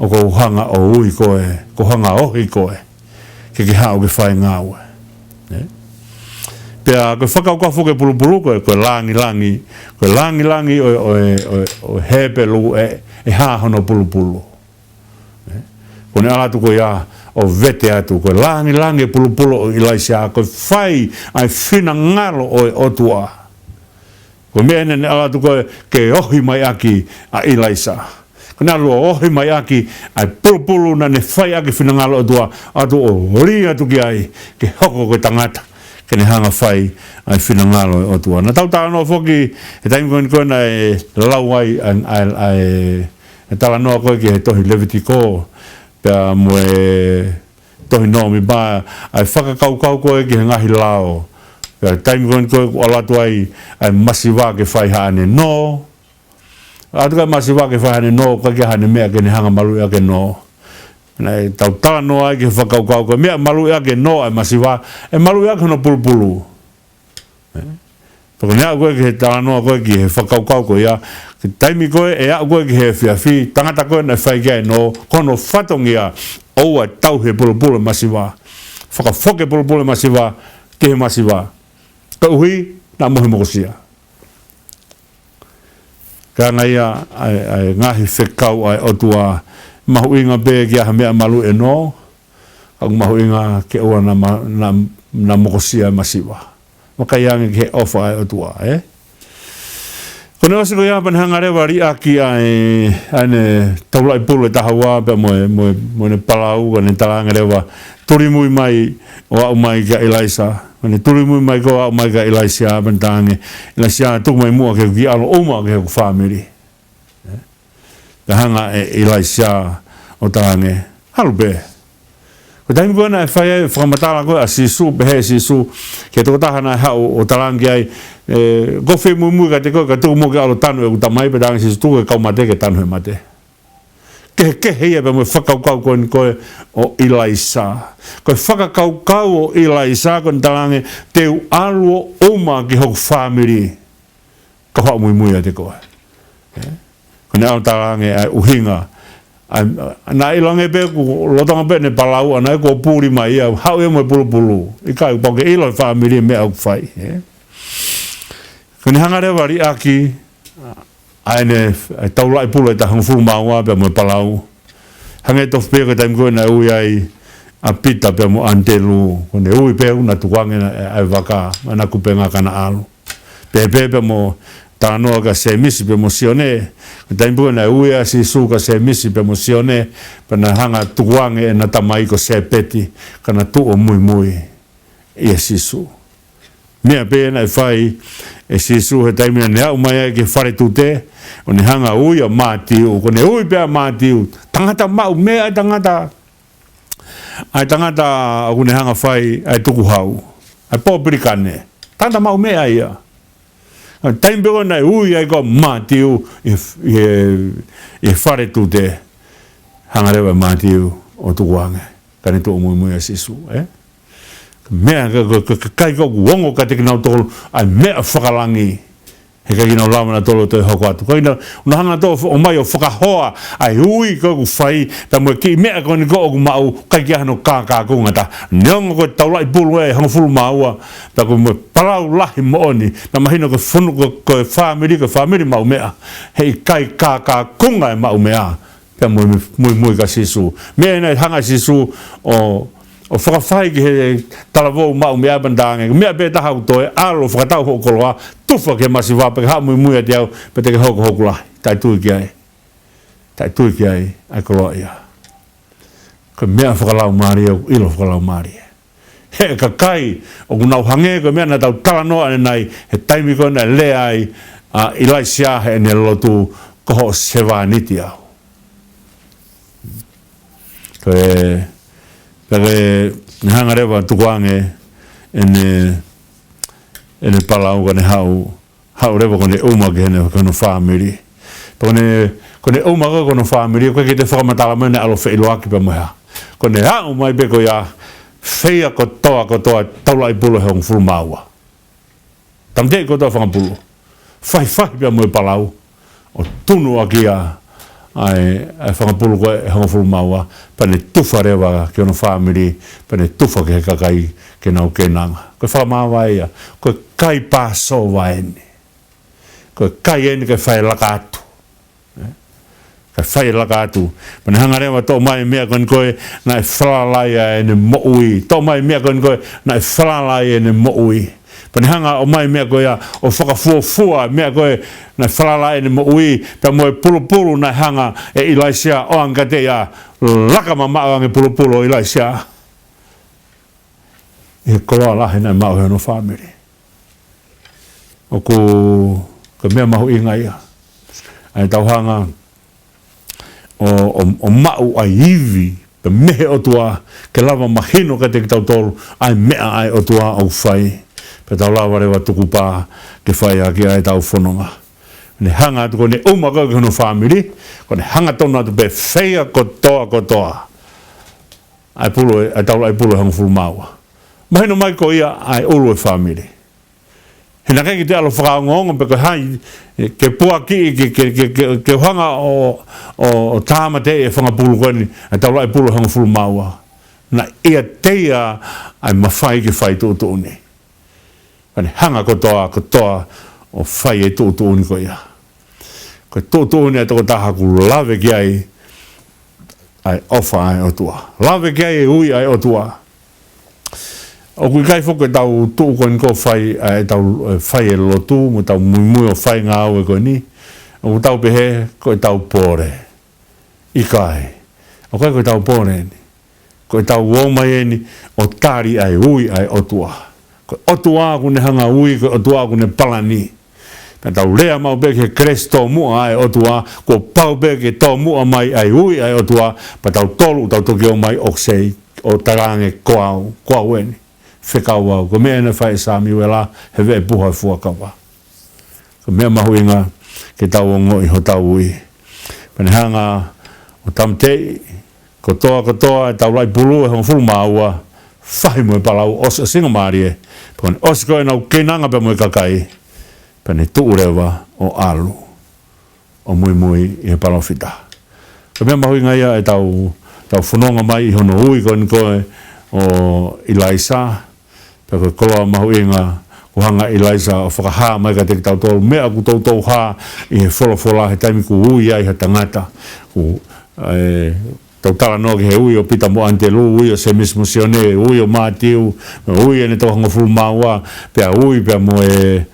ʻOku ou hanga ʻo ui koe, ʻoku ou hanga ʻo ohi koe ke ke haʻu ke fai e ngāue. Ē? Pea ko e fakakaukau foki e pulupulu ko e, ko e langilangi, ko e langilangi ʻo, ʻo, ʻo, ʻo Hepelū ʻe, ʻe hā hono pulupulu. Ē? Ko ʻene ʻalu atu ko ia ʻo vete atu, ko e langilangi e pulupulu ʻo ʻIlaisa, ko e fai ʻa e finangalo ʻo e ʻOtua. Ko e meʻa eni naʻa ne ʻalu atu ko ē ke ohi mai ʻaki ʻa ʻIlaisa. Ko ʻene ʻalu ʻo ohi mai ʻaki ʻa e pulupulu naʻa ne fai ʻaki e finangalo ʻo e ʻOtua, ʻatu ʻo lī atu ki ai, ke hoko ko e tangata ke ne hanga ʻo fai ʻa e finangalo ʻo e ʻOtua. Naʻa tau talanoa foki he taimi ko eni ko ē naʻe lau ai ʻa e, ʻa e, ʻa e, ʻa e talanoa ko ē ki he tohi Levitiko, pea mo e tohi Nōmipa, ʻa e fakakaukau ko ē ki he ngaahi lao. Pea taimi ko eni ko ē ʻoku ʻalu atu ai ʻa e masiva ke fai haʻane nō. ʻAlu atu ko ē masiva ke fai haʻane nō, ʻikai ke ʻi ai haʻane meʻa ke ne hanga ʻo maluʻi ʻaki e nō. Naʻa tau talanoa ai ki he fakakaukau ko e meʻa maluʻi ʻaki e nō ʻa e masiva, ʻe maluʻi ʻaki hono pulupulu. Ē? Pea ko ʻene aʻu ko ē ki he talanoa ko ē ki he fakakaukau ko ia, ki he taimi ko ē ʻe aʻu ko ē ki he efiafi, tangata ko ē naʻe fai ki ai e nō, ko hono fatongia, ʻoua ʻe tauhi e pulupulu e masiva. Fakafoki e pulupulu e masiva ki he masiva. Koeʻuhi naʻa mo he mokosia. Ka ʻi ai ʻa e, ʻa e ngaahi fekau ʻa e ʻOtua, mahuʻinga pē ke ʻi ai ha meʻa maluʻi e nō, ka ʻoku mahuʻinga ke ʻoua naʻa ma-, naʻa, naʻa mokosia e masiva. Vakai ange ki he ʻofa ʻa e ʻOtua, ē? Ko ʻene ʻosi ko ia pea ne hanga leva ʻo liʻaki ʻa e, ʻa ʻene taulaʻi pulu ʻe taha ua pea mo e, mo e, mo ʻene palau, ka ne talaange leva, tulimui mai ʻo aʻu mai kia ʻIlaisa. Ka ne tulimui mai ko ē ʻo aʻu mai kia ʻIlaisa, pea ne talaange, ʻIlaisa, tuku mai muʻa ke u kiʻi ʻalu ʻo ʻuma ki hoku fāmili. Ē? Pea hanga ʻe ʻIlaisa ʻo talaange, ʻalu pē. Ko e taimi ko ē naʻe fai ai e fakamatala ko ē ʻa Sīsū, pehē ʻe Sīsū ki he tokotaha naʻe haʻu ʻo talaange ki ai, ē, ʻoku ou fie muimui kiate koe, ka tuku muʻa ke u ʻalu ʻo tanu ʻeku tamai, pea talaange ʻe Sīsū, tuku e kau mate ke tanu he mate. Kehekehe ia pea mo e fakakaukau ko eni ko ē ʻo ʻIlaisa. Ko e fakakaukau ʻo ʻIlaisa, ko ʻene talaange, te u ʻalu ʻo ʻuma ki hoku fāmili, ka u haʻu ʻo muimui ʻiate koe. Ē? Ko ʻene ʻalu ʻo talaange ʻa e ʻuhinga, ʻA, naʻe ʻiloange pē ʻoku lolotonga pē ʻene palau ʻana ia kuo puli mai ia, haʻu ia mo e pulupulu. ʻIkai, pau ke ʻilo ʻe he fāmili e meʻa ʻoku fai, ē? Ko ʻene hanga leva ʻo liʻaki ʻa ʻene, ʻa e taulaʻi pulu ʻe tahangofulu mā ua pea mo e palau. Hangē tofu pē ko e taimi ko ē naʻe ui ai ʻa Pita pea mo ʻAnitelū. Ko ʻene ui pē ʻoku na tukuange ʻa e, ʻa e vaka, ʻa ʻena kupenga ka na ʻalu. Pehē pē pea mo e talanoa kia Sēmisi pea mo Sione. Ko e taimi ko ē naʻe ui ai ʻa Sīsū kia Sēmisi pea mo Sione, pea na hanga ʻo tukuange ʻena tamai ko Sēpeti, ka na tuʻu ʻo muimui ʻia Sīsū. Meʻa pē naʻe fai ʻe Sīsū he taimi naʻa ne aʻu mai ai ki he fale tute, ʻo ne hanga ʻo ui ʻa Mātiu, ko ʻene ui pē ʻa Mātiu, tangata maʻu meʻa, ʻa e tangata, ʻa e tangata ʻoku ne hanga ʻo fai ʻa e tukuhau, ʻa e pōpilikane, tangata maʻu meʻa ia. ʻA e taimi pē ko ē naʻe ui ai ko ē ʻa Mātiu ʻi he, ʻi he, ʻi he fale tute, hanga leva ʻe Mātiu ʻo tukuange, ka ne tuʻu ʻo muimui ʻia Sīsū, ē? Meʻa ka, ka, ka, ka ʻikai ke u ongo kiate kinautolu ʻa e meʻa fakalangi. He ʻikai ke nau lava nautolu ʻo toe hoko atu. Ko ia naʻa na hanga ʻo toe ʻomai ʻo fakahoa ʻa e ui ko ē ʻoku fai, pea mo e kiʻi meʻa ko eni ko ē ʻoku maʻu, ʻikai ke ʻi ai hano kākākunga ʻe taha. Neongo ko e taulaʻi pulu ʻe hongofulu mā ua, pea ko e mo e palau lahi moʻoni, naʻe mahino ko e fonu, ko, ko e fāmili, ko e fāmili maʻu meʻa. He ʻikai kākākunga e maʻu meʻa pea mo e muimui kia Sīsū. Meʻa naʻe hanga ʻe Sīsū ʻo, ʻo fakafai ki he talavou maʻu meʻa pea na talaange, meʻa pē taha ʻoku toe ʻalu ʻo fakatau hoʻo koloa, tufa ki he masiva pea ke haʻu ʻo muimui ʻiate au, pea te ke hoko hoku lahi. Taʻetui ki ai. Taʻetui ki ai ʻa e koloaʻia. Ko e meʻa fakalaumālie, ʻilo fakalaumālie. He kakai ʻoku nau hangē ko e meʻa naʻa tau talanoa ʻanenai, he taimi ko ē naʻe lea ai ʻa ʻIlaisiā heʻene lotu, ko hoʻo sevāniti au. Ko e, pea ke ne hanga leva ʻo tukuange ʻene, ʻene palau ka ne haʻu, haʻu leva ko ʻene ʻuma ki heʻene, ki hono fāmili. Pea ko ʻene, ko ʻene ʻuma ko ē ki hono fāmili, ʻoku ʻikai ke toe fakamatala mai naʻe ʻalu ʻo feʻiloaki pea mo e hā. Ko ʻene aʻu mai pē ko ia, feia kotoa, kotoa, taulaʻi pulu ʻe hongofulu mā ua. Tāmateʻi kotoa e fanga pulu. Fahifahi pea mo e palau. ʻO tunu ʻaki ia ʻa e, ʻa e fanga pulu ko ē ʻe hongofulu mā ua, pea ne tufa leva ki hono fāmili, pea ne tufa ki he kakai ke nau keinanga. Ko e fakamāvae ia, ko e kai Pāsova eni. Ko e kai eni kae fai e laka atu. Ē? Kae fai e laka atu. Pea ne hanga leva ʻo toʻo mai e meʻa ko eni ko ē naʻe falala ai ʻene moʻui. Toʻo mai e meʻa ko eni ko ē naʻe falala ai ʻene moʻui. Pea ne hanga ʻo ʻomai e meʻa ko ia ʻo fakafuofua e meʻa ko ē naʻe falala ai ʻene moʻui, pea mo e pulupulu naʻe hanga ʻe ʻIlaisiā ʻo ʻoange kiate ia, laka mamaʻo ange e pulupulu ʻo ʻIlaisiā ʻi he koloa lahi naʻe maʻu ʻe hono fāmili. ʻOku, ko e meʻa mahuʻinga ia ʻa ʻetau hanga ʻo, ʻo, ʻo maʻu ʻa e ivi pea mei he ʻOtua, ke lava mahino kiate kitautolu ʻa e meʻa ʻa e ʻOtua ʻoku fai, pea tau lava leva ʻo tukupā ke fai ʻaki ʻa ʻetau fononga. Ne hanga atu ko ʻene ʻuma ko ē ki hono fāmili, ko ʻene hangatonu atu pē, feia kotoa, kotoa ʻa e pulu ē, ʻa e taulaʻi pulu ʻe hongofulu mā ua. Mahino mai ko ia ʻa e ʻulu ʻo e fāmili. He naʻe ʻikai ke toe ʻalu ʻo fakaongoongo pe ko hai ke puakiʻi, ke, ke, ke, ke, ke hanga ʻo, ʻo, ʻo tāmateʻi e fanga pulu ko eni, ʻa e taulaʻi pulu ʻe hongofulu mā ua. Naʻe ʻiate ia ʻa e mafai ke fai e tuʻutuʻuni. Pea ne hanga kotoa, kotoa ʻo fai e tuʻutuʻuni ko ia. Ko e tuʻutuʻuni ʻa e tokotaha ʻoku lave ki ai ʻa e ʻofa ʻa e ʻOtua. Lave ki ai e ui ʻa e ʻOtua. ʻOku ʻikai foki ko ʻetau tuʻu ko eni ko ē ʻo fai, ʻa ʻetau, ē, fai e lotu, mo ʻetau muimui ʻo fai e ngāue ko eni, ʻoku tau pehē ko ʻetau pole. ʻIkai. ʻOku ʻikai ko ʻetau pole eni. Ko ʻetau ō mai eni ʻo tali ʻa e ui ʻa e ʻOtua. Ko e ʻOtua ʻoku ne hanga ʻo ui, ko e ʻOtua ʻoku ne palani. Pea tau lea maʻu pē ki he kelesi tōmuʻa ʻa e ʻOtua, kuo pau pē ke tōmuʻa mai ʻa e ui ʻa e ʻOtua, pea tautolu ʻoku tau toki ō mai ʻo say, ʻo talaange ko au, ko au eni. Fekau au, ko e meʻa naʻe fai ʻe Samiuela, he veʻe puha ʻo e fuakava. Ko e meʻa mahuʻinga ke tau ongoʻi hotau ui. Pea ne hanga ʻo tāmateʻi kotoa, kotoa e taulaʻi pulu ʻe hongofulu mā ua, fahi mo e palau, ʻosiʻosingamālie. Pea ne ʻosi ko ē ʻenau keinanga pea mo e kakai, pea ne tuʻu leva ʻo ʻalu ʻo muimui ʻi he palōfita. Ko e meʻa mahuʻinga ia ʻetau, tau fononga mai ʻi hono ui ko eni ko ē ʻo ʻIlaisa, pea ko e koloa mahuʻinga kuo hanga ʻe ʻIlaisa ʻo fakahā mai kiate kitautolu, meʻa kuo toutou hā ʻi he folofola he taimi kuo ui ai ha tangata. Kuo, ē, tau talanoa ki he ui ʻo Pita mo ʻAnitelū, ui ʻo Sēmisi mo Sione, ui ʻo Mātiu, ui ʻene toko hongofulu mā ua, pea ui pea mo e,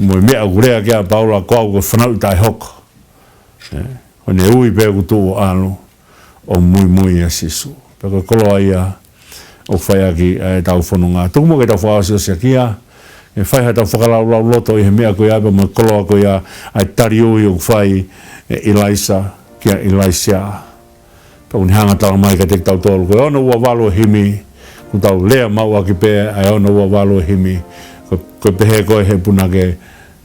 mo e meʻa kuo lea ki ai ʻa Paula, ko au ko e fanauʻi taʻehoko. Ē, ko ʻene ui pē kuo tuʻu ʻo ʻalu ʻo muimui ʻia Sīsū. Pea ko e koloa ia ʻoku fai ʻaki ʻa ʻetau fononga. Tuku muʻa ke tau fakaʻosiʻosiʻaki ia, ʻe fai haʻatau fakalaulauloto ʻi he meʻa ko ia pea mo e koloa ko ia ʻa e tali ui ʻoku fai ʻe ʻIlaisa kia ʻIlaisiā. Pea ʻoku ne hanga ʻo tala mai kiate kitautolu, ko e ono ua valu e himi, kuo tau lea maʻu ʻaki pē ʻa e ono ua valu e himi. Ko, ko e pehē ko ē ʻe he punake,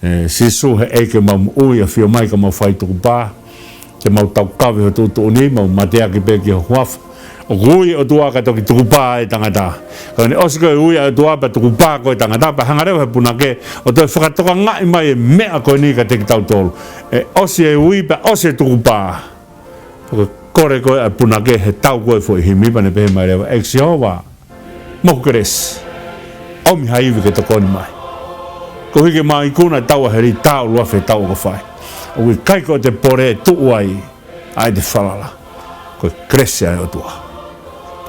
ē, Sīsū he ʻEiki ʻemau moʻui, ʻafio mai ka mau fai tukupā, ke mau taukaveʻi ho tuʻutuʻuni, mau mateaki pē ki ho huafa. ʻOku ui ʻOtua kae toki tukupā e tangata. Ka ʻi he ʻosi ko ē ui ʻa e ʻOtua pea tukupā ko ē tangata, pea hanga leva ʻe he punake ʻo toe fakatokangaʻi mai e meʻa ko eni kiate kitautolu. ʻE ʻosi e ui pea ʻosi e tukupā. Ko e kole ko ē ʻa e punake he tau ko ē foʻi himi pea ne pehē mai leva, ʻEiki Sihova, mo hoʻo kelesi, ʻomi ha ivi ke tokoni mai. Koeʻuhi ke mau ikuna e tau ʻa heli, taha ʻuluafe tau ʻoku fai. ʻOku ʻikai ko ʻete pole ʻe tuʻu ai ʻa ʻete falala. Ko e kelesi ʻa e ʻOtua.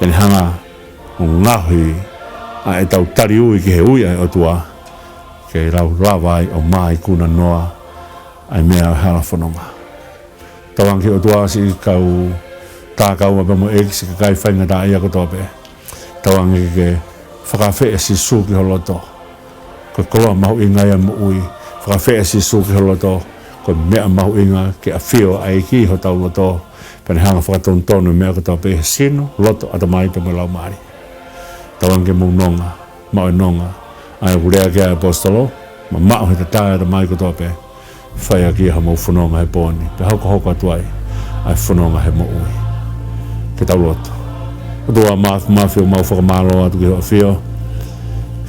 Pea ne hanga ʻo ngaohi ʻa ʻetau tali ui ki he ui ʻa e ʻOtua, ke lau lava ai ʻo mau ikuna noa ʻa e meʻa ʻo e hala fononga. Tauange ki he ʻOtua siʻi kau tākau pea mo e ʻEiki, siʻi kakai faingataʻaʻia kotoa pē. Tauange ke fakaafeʻi ʻa Sīsū ki ho loto. Ko e koloa mahuʻinga ia ʻo e moʻui. Fakaafeʻi ʻa Sīsū ki ho loto. Ko e meʻa mahuʻinga ke ʻafio ʻa e ʻEiki ʻi hotau loto. Pea ne hanga ʻo fakatonutonu e meʻa kotoa pē he sino, loto, ʻatamai pea mo e laumālie. Tauange ke mou nonga, maʻu e nonga ʻa ia ʻoku lea ki ai ʻa e ʻaposetolo, mamaʻo he tatae ʻatamai kotoa pē. Fai ʻaki ia haʻamou fononga he pō ni, pea hokohoko atu ai ʻa e fononga he moʻui. Ke tau lotu. ʻOtua Māfimafi, ʻoku mau fakamālō atu ki hoʻo ʻafio,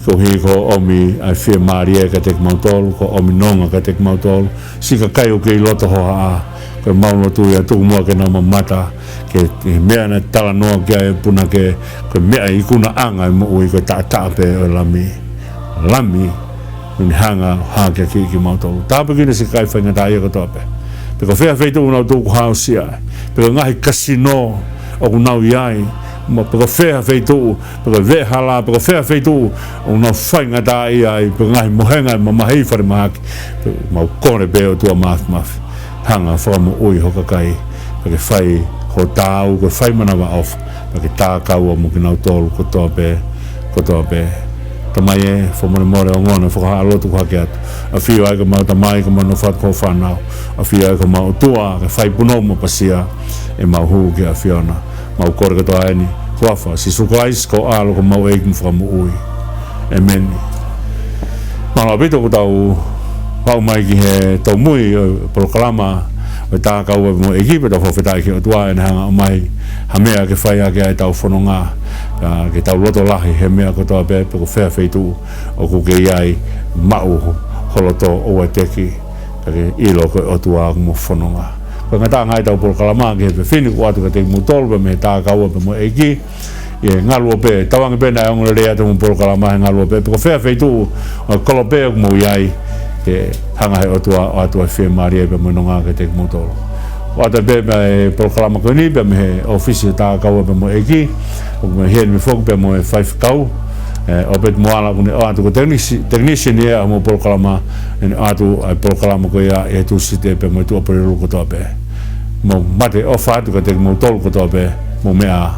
koeʻuhi ko hoʻo ʻomi ʻa e fiemālie kiate kimautolu, ko hoʻo ʻomi nonga kiate kimautolu, siʻi kakai ʻoku kei loto hohaʻa. Ko ʻemau lotu ia, tuku muʻa ke nau mamata ki he, ki he meʻa naʻe talanoa ki ai e punake, ko e meʻa ikunaʻanga ʻo e moʻui ko e taʻataʻa pē ʻo e Lami. Lami, ʻoku ne hanga ʻo hakeakiʻi kimautolu. Tāpuekina siʻi kakai faingataʻaʻia kotoa pē. Pe ko fē ha feituʻu ʻoku nau tukuhāusia ai, pe ko e ngaahi kasino ʻoku nau ʻi ai, mo pe ko fē ha feituʻu, pe ko e veʻehala, pe ko fē ha feituʻu ʻoku nau faingataʻaʻia ai, pe ko e ngaahi mohenga ʻo e mamahi, falemahaki, pea mau kole pē ʻOtua Māfimafi, hanga ʻo fakamoʻui ho kakai, pea ke fai ho taau, ke fai manavaʻofa, pea ke tākau mo kinautolu kotoa pē, kotoa pē. Tamai ē, fakamolemole ʻo ngona, fakahā lotu ʻoku hake atu. ʻAfio ai ko homau Tamai, ko homau nofoʻanga, ko ho fānau. ʻAfio ai ko homau ʻOtua, ke fai punou mo pasia ʻemau hū ki he ʻAfiona. Mau kole kotoa eni, huafa ʻo Sīsū Kalaisi ko ho ʻAlo, ko homau ʻEiki mo Fakamoʻui. ʻĒmeni. Mālō ʻaupito kuo tau aʻu mai ki he tōmui ʻo e polokalama ʻo e Tākau ʻa e Moʻui ʻEiki, pea tau fakafetaʻi ki he ʻOtua ʻene hanga ʻo ʻomai ha meʻa ke fai ʻaki ʻetau fononga. Pea ke tau loto lahi he meʻa kotoa pē, pe ko fē ha feituʻu ʻoku ke ʻi ai, maʻu ho loto ʻo ʻoua ʻe teki, ka ke ʻilo ko e ʻOtua ʻoku mo fononga. Ko e ngataʻanga ʻetau polokalama ki he efiafi ni, ʻoatu kiate kimoutolu pē mei he Tākau ʻa e Moʻui ʻEiki. ʻI he ngaluope, tauange pē naʻe ongo lelei atu homou polokalama he ngaluope, pe ko fē ha feituʻu ʻo e kolope ʻoku mou ʻi ai, ke hanga ʻe he ʻOtua ʻo ʻoatu ʻa e fiemālie pea mo e nonga kiate kimoutolu. ʻOatu pē mei he polokalama ko eni pea mei he ʻōfisi ʻo e Tākau ʻa e Moʻui ʻEiki, ʻoku mei heni mei foki pea mo e faifekau, ē, ʻOpeti Moala, ʻoku ne ʻoatu, ko e tekinisi-, tekinisiani ʻa homou polokalama, ʻene ʻoatu ʻa e polokalama ko ia ʻi he Tūsite pea mo e Tuʻapulelulu kotoa pē. Mou mate ʻofa atu kiate kimoutolu kotoa pē, mou meʻa ā.